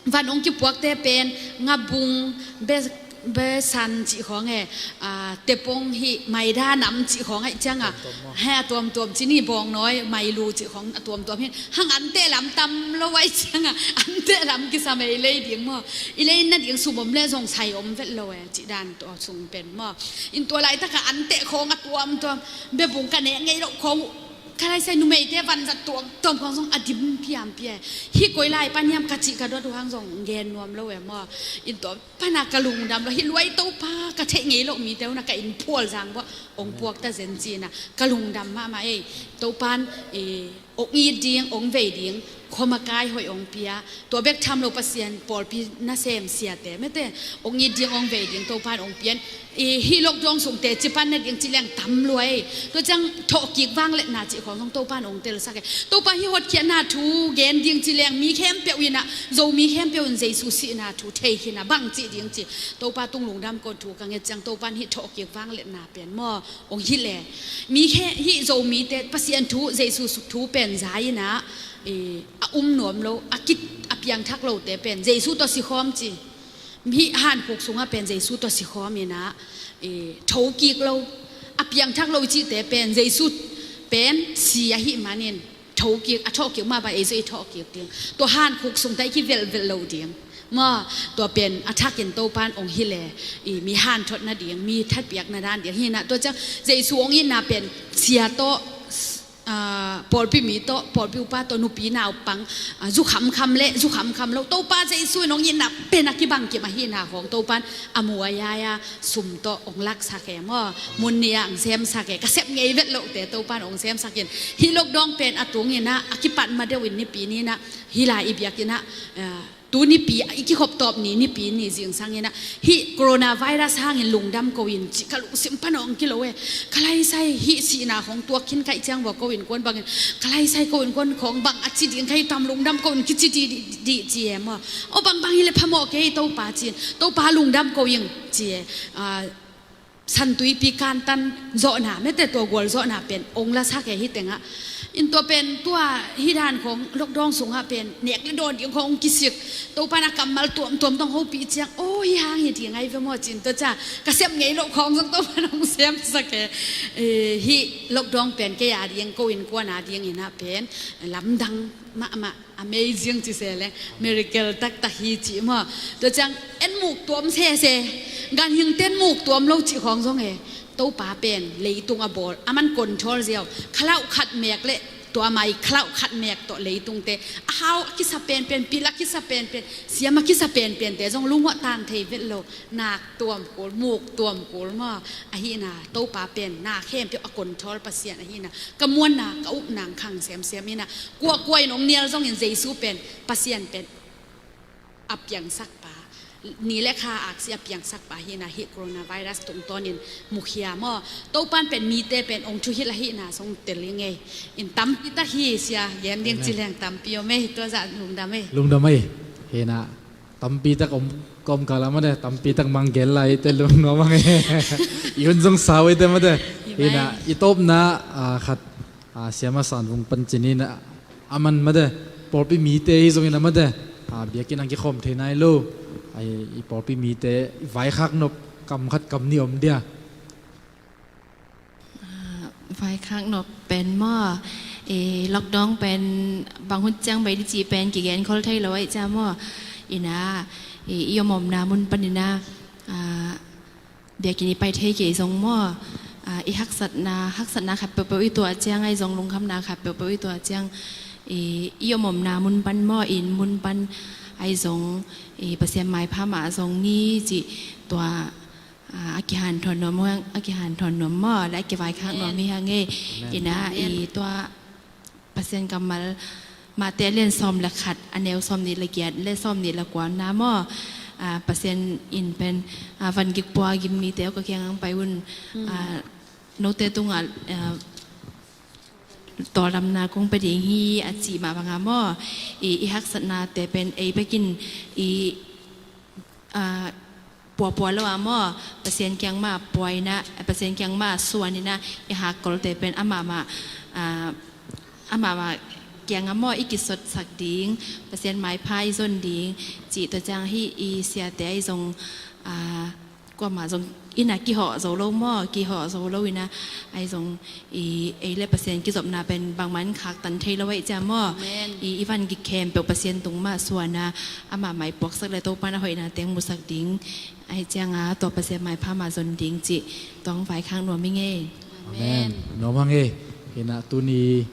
van hong kipuakte pen ngabung, be, besan cih khawng e, a, tepong hih maida nam cih khawng aih cianga. Tuamtuam maw? He, a tuamtuam cih ni bawngnawi, mailu cih khawng a tuamtuam hi. Hang anteh lam tam lo aih cianga, anteh lam kisam e, i lei ding maw. I lei na ding sum om le zong sai om vet lo e, cih dan tua sung pen maw. In tua laitaka anteh khawng a tuamtuam, bebung ka nek ngei loh khawng, ka laisai numeite vanzat tuamtuam khawng zong a dim piampia e. Hih koi lai pan hiam ka cih ka dot uh hang zong gen nuam lo e maw. In tua pana ka lungdam lo, hi luai Topa, ka theih ngei loh mite una ka inn phual zang bua, ong puak ta zen cina, ka lungdam mahmah ei. Topan, e, ong it ding, ong vei ding, Khuamakai hoih hong pia, tua bek tham lo Pasian pawlpi nasem siate mete hong it ding hong vei ding Topan hong pian. Hih lockdown sung teci pan na ding ci leng tam lua ei. Tua ciang thawhkik vangliatna cih khawng zong Topan hong telsak ei. Topa hih hotkhiatna thu gen ding ci leng mi khempeuh in ah, Zomi khempeuh in Jesu sihna thu thei khin a bang cih ding ci. Topa tung lungdam ko thu ka nget ciang Topan hih thawhkik vangliatna pen maw hong hilh e. Mi khe hih Zomite Pasian thu, Jesu thu pen za in ah, a um nuam lo, a kit a piangthak lote pen Jesu tawh sikhawm ci. Hih hankhuk sungah pen Jesu tawh sikhawm in ah, thokik lo, a piangthak lo cihte pen Jesu pen si ahih manin thokik, a thawhkik mah bang ei zong i thawhkik ding. Tua hankhuk sung tawh i kivelhvelh lo ding maw. Tua pen a thakin Topan hong hilh e. Mi hanthot nading, mi thatpiak na dan ding hi in ah, tua ciang Jesu hong itna pen sia tawh, pawlpi mi tawh, pawlpi upa tawh, nupi naupang, zu khamkham le zu khamkham lo, Topa Jesu in hong itna pen a kibang kim ahihna khawng Topan a mu a yai a sum tawh hong laksak e maw. Mun nih ah hong semsak e. Ka sep ngei vet lohte Topan hong semsak in, hih lockdown pen a tung in ah, a kipat ma deuh in Nipi ni in ah, hih lai i biakinn ah, tu Nipi i kikhop tawp ni, Nipi ni zingsang in ah, hih coronavirus hangin lungdam ko in cih ka lungsim pan hong kilo e. Ka laisai hih sihna khawng tuak khin ka hih ciang vua ko innkuan bangin, ka laisai ko innkuan khawng bang a ci ding ka hi tam, lungdam ko in kici dih, dih, dih ci e maw. Aw bangbang hi le phamawh kei Topa ci in, Topa lungdam ko ing ci e. Santuipi kantan zawhna mete tua gual zawhna pen hong lasak e hih tengah. In tua pen tua hih dan khawng lockdown sungah pen nek le dawn ding khawng hong kisik. Topan a kammal tuamtuam tawh hong hopih ciang, aw hih hang hi ding ahi ve maw ci in tua ciang ka sep ngei loh khawng zong Topan hong semsak e. Hih lockdown pen kei a ding, ko innkuan a ding in ah pen lamdang mahmah. Amazing ci se le, miracle taktak hi ci maw. Tua ciang en muk tuam sese, ganhingte en muk tuam lo cih khawng zong e. Topa pen leitung a bawl, aman control ziau. Khalauh khat mek le tua mai khalauh khat mek tawh leitungte a hau a kisa penpen, pil a kisa penpen, siam a kisa penpente zong lungawh tan thei vet lo. Nak tuam kul, muk tuam kul maw. Ahihna Topa pen na khempeuh a control Pasian ahihna ka muanna, ka upna khang semsem in ah, kuakua in hong nial zongin Jesu pen, Pasian pen a piangsak pa, ni le kha aksi a piangsak pa hi in ah, hih coronavirus tungtawnin mukhia maw. Topan pen mite pen hong thuhilh ahihna zong tel ing ei. In tampi tak hi sia, gen ding ci leng tampi om ei, tua zah lungdam ei. Lungdam ei. Hi in ah tampi tak om, ka om kal ah mate, tampi tak mang gen lai te lungnuam ang e. I hun zong sau ei te mate. Hi in ah i tawpna khat, Siama San Vung pan ci ni in ah, aman mate, pawlpi mite hi zongin ah mate, biakinn ah kikhawm thei nai lo. I pawlpi mite i vaikhak nop kam khat kam nih om dia? Vaikhak nop pen maw, lockdown pen bang hun ciang bai di cih pen kigen khol thei lo ahih ciang maw. In ah i omomna mun pan in ah, biakinn i pai thei kei zong maw, i haksatna, haksatna khat peuhpeuh i tuah ciang ahi zong, lungkhamna khat peuhpeuh i tuah ciang, i omomna mun pan maw, inn mun pan ahi zong, Pasian maipha mah zong ni cih tua a kihanthawn nuam, a kihanthawn nuam maw, le a kivaikhak nuam hi hang e. In ah i tua Pasian kammal Mate a lian sawm le khat, a neu sawm nih le giat le sawm nih le kua na maw. Pasian in pen, van gik pua gim mite aw ka kiang ang pai un, note tungah tawldamna kong pia ding hi a cih mah banga maw. I haksatnate pen ei bekin i puapua lo a maw, Pasian kiang mah pua in ah, Pasian kiang mah suan in ah, i hakkolte pen amah mah, amah mah kiang a maw i kisotsak ding, Pasian maipha i zon ding cih tua ciang hi. I siate ahi zong kuamah zong in ah kihawh zo lo maw, kihawh zo lo in ah ahi zong i ei le Pasian kizopna pen bangmah in khaktan thei lo ahih ciang maw. I van gik khempeuh Pasian tung mah suan a, amah mah i puaksak le Topa in a hoihna teng musak ding ahih ciang a, tua Pasian maipha mah zon ding cih tua hong vaikhak nuam ing ei. Amen. Nuam hang ei. Hi in ah tuni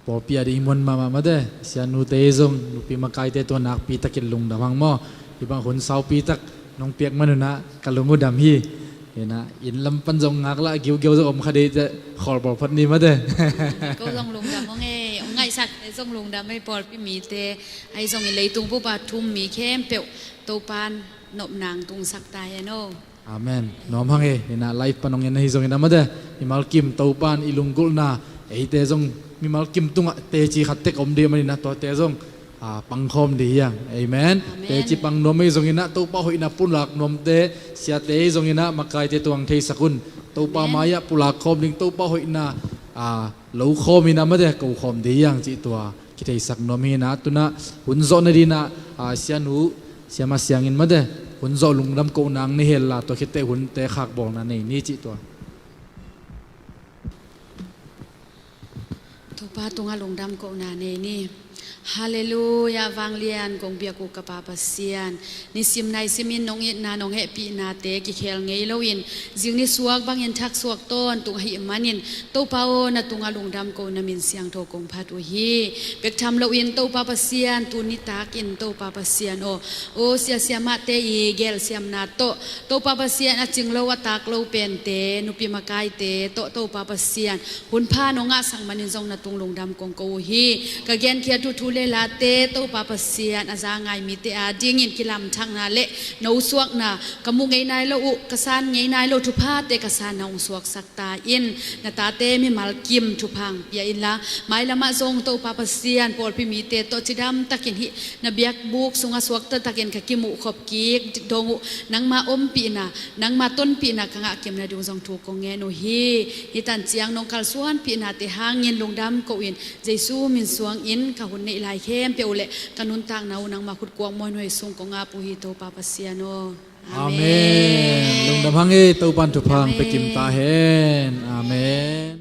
pawlpi a ding i muan mahmah mate, sianute zong nupi makaite tua nakpi takin lungdam hang maw. Hih bang hun saupi tak nong piak man un ah ka lung uh dam hi. Hi in ah inn lam pan zong ngaklah giugiau zong om kha dei teh, khawl pawlphat ni mate. Ko zong lungdam hong ei, hong ngai Sakte zong lungdam ei, pawlpi mite ahi zongin leitung bup a thum mi khempeuh Topan nopna hong tungsak ta hen aw. Amen. Nuam hang e, hi na live pan hong en ahi zongin a mate, mimal kim Topan i lunggulhna, eite zong mimal kim tungah teci khat tek om ding a, manin a tuate zong a, pangkhawm ding hi hang. Amen. Amen. Teci pang nuam ei zongin a Topa hoihna pulak nuamte, siate ei zongin a makaite tuang theisak un. Topa Amen. Mai-ah pulak khawm ding, Topa hoihna a, lo khawm in a mate, ko khawm ding hi hang cih tua kitheisak nuam hi na. Tuna hun zawh nading a, a, sianu, siama siangin mate, hun zawh lungdam kohna nei hen la, tua khit teh hunte khakbawlna nei ni cih tua. Topa tungah lungdam kohna nei ni. Halleluiah, vanglian kong biak uh ka Pa Pasian. Nisim naisimin nong itna nong hehpihnate kikhel ngei loin, zing nisuak bangin thaksuak tawntung ahih manin, Topa aw, na tungah lungdam ko, na min siangtho kong phat uh hi. Bek tham loin Topa Pasian, tuni takin Topa Pasian aw, aw, sia siamahte i gelsiamna tawh, Topa Pasian, a cing lo a tak lo pente, nupi makaite tawh Topa Pasian, hun pha nong ngahsak manin zong na tung lungdam kong ko uh hi. Ka genkhiat uh thu le late Topa Pasian, a za ngai mite adingin kilamthakna le nosuakna, ka muh ngei nai lo uh, ka san ngei nai lo thuphate ka san na hong suaksak ta in, na tate mimal kim thupha hong pia inla, mailamah zong Topa Pasian, pawlpi mite tawh cidam takin hih na biakbuk sungah suakta takin ka kimuh khop kik dong uh, nangma ompihna, nangma tonpihna ka ngah kim nading zong thu kong ngen uh hi. Hih tan ciang nong kalsuanpihnate hangin lungdam ko-in, Jesu min suangin ka hun neih lai khempeuh le ka nuntakna uh nangma khut kuak muanhuai sung kong ap uh hi, Topa Pasian aw. Amen. Amen. Lungdam hang e, Topan thupha hong pia kim ta hen. Amen.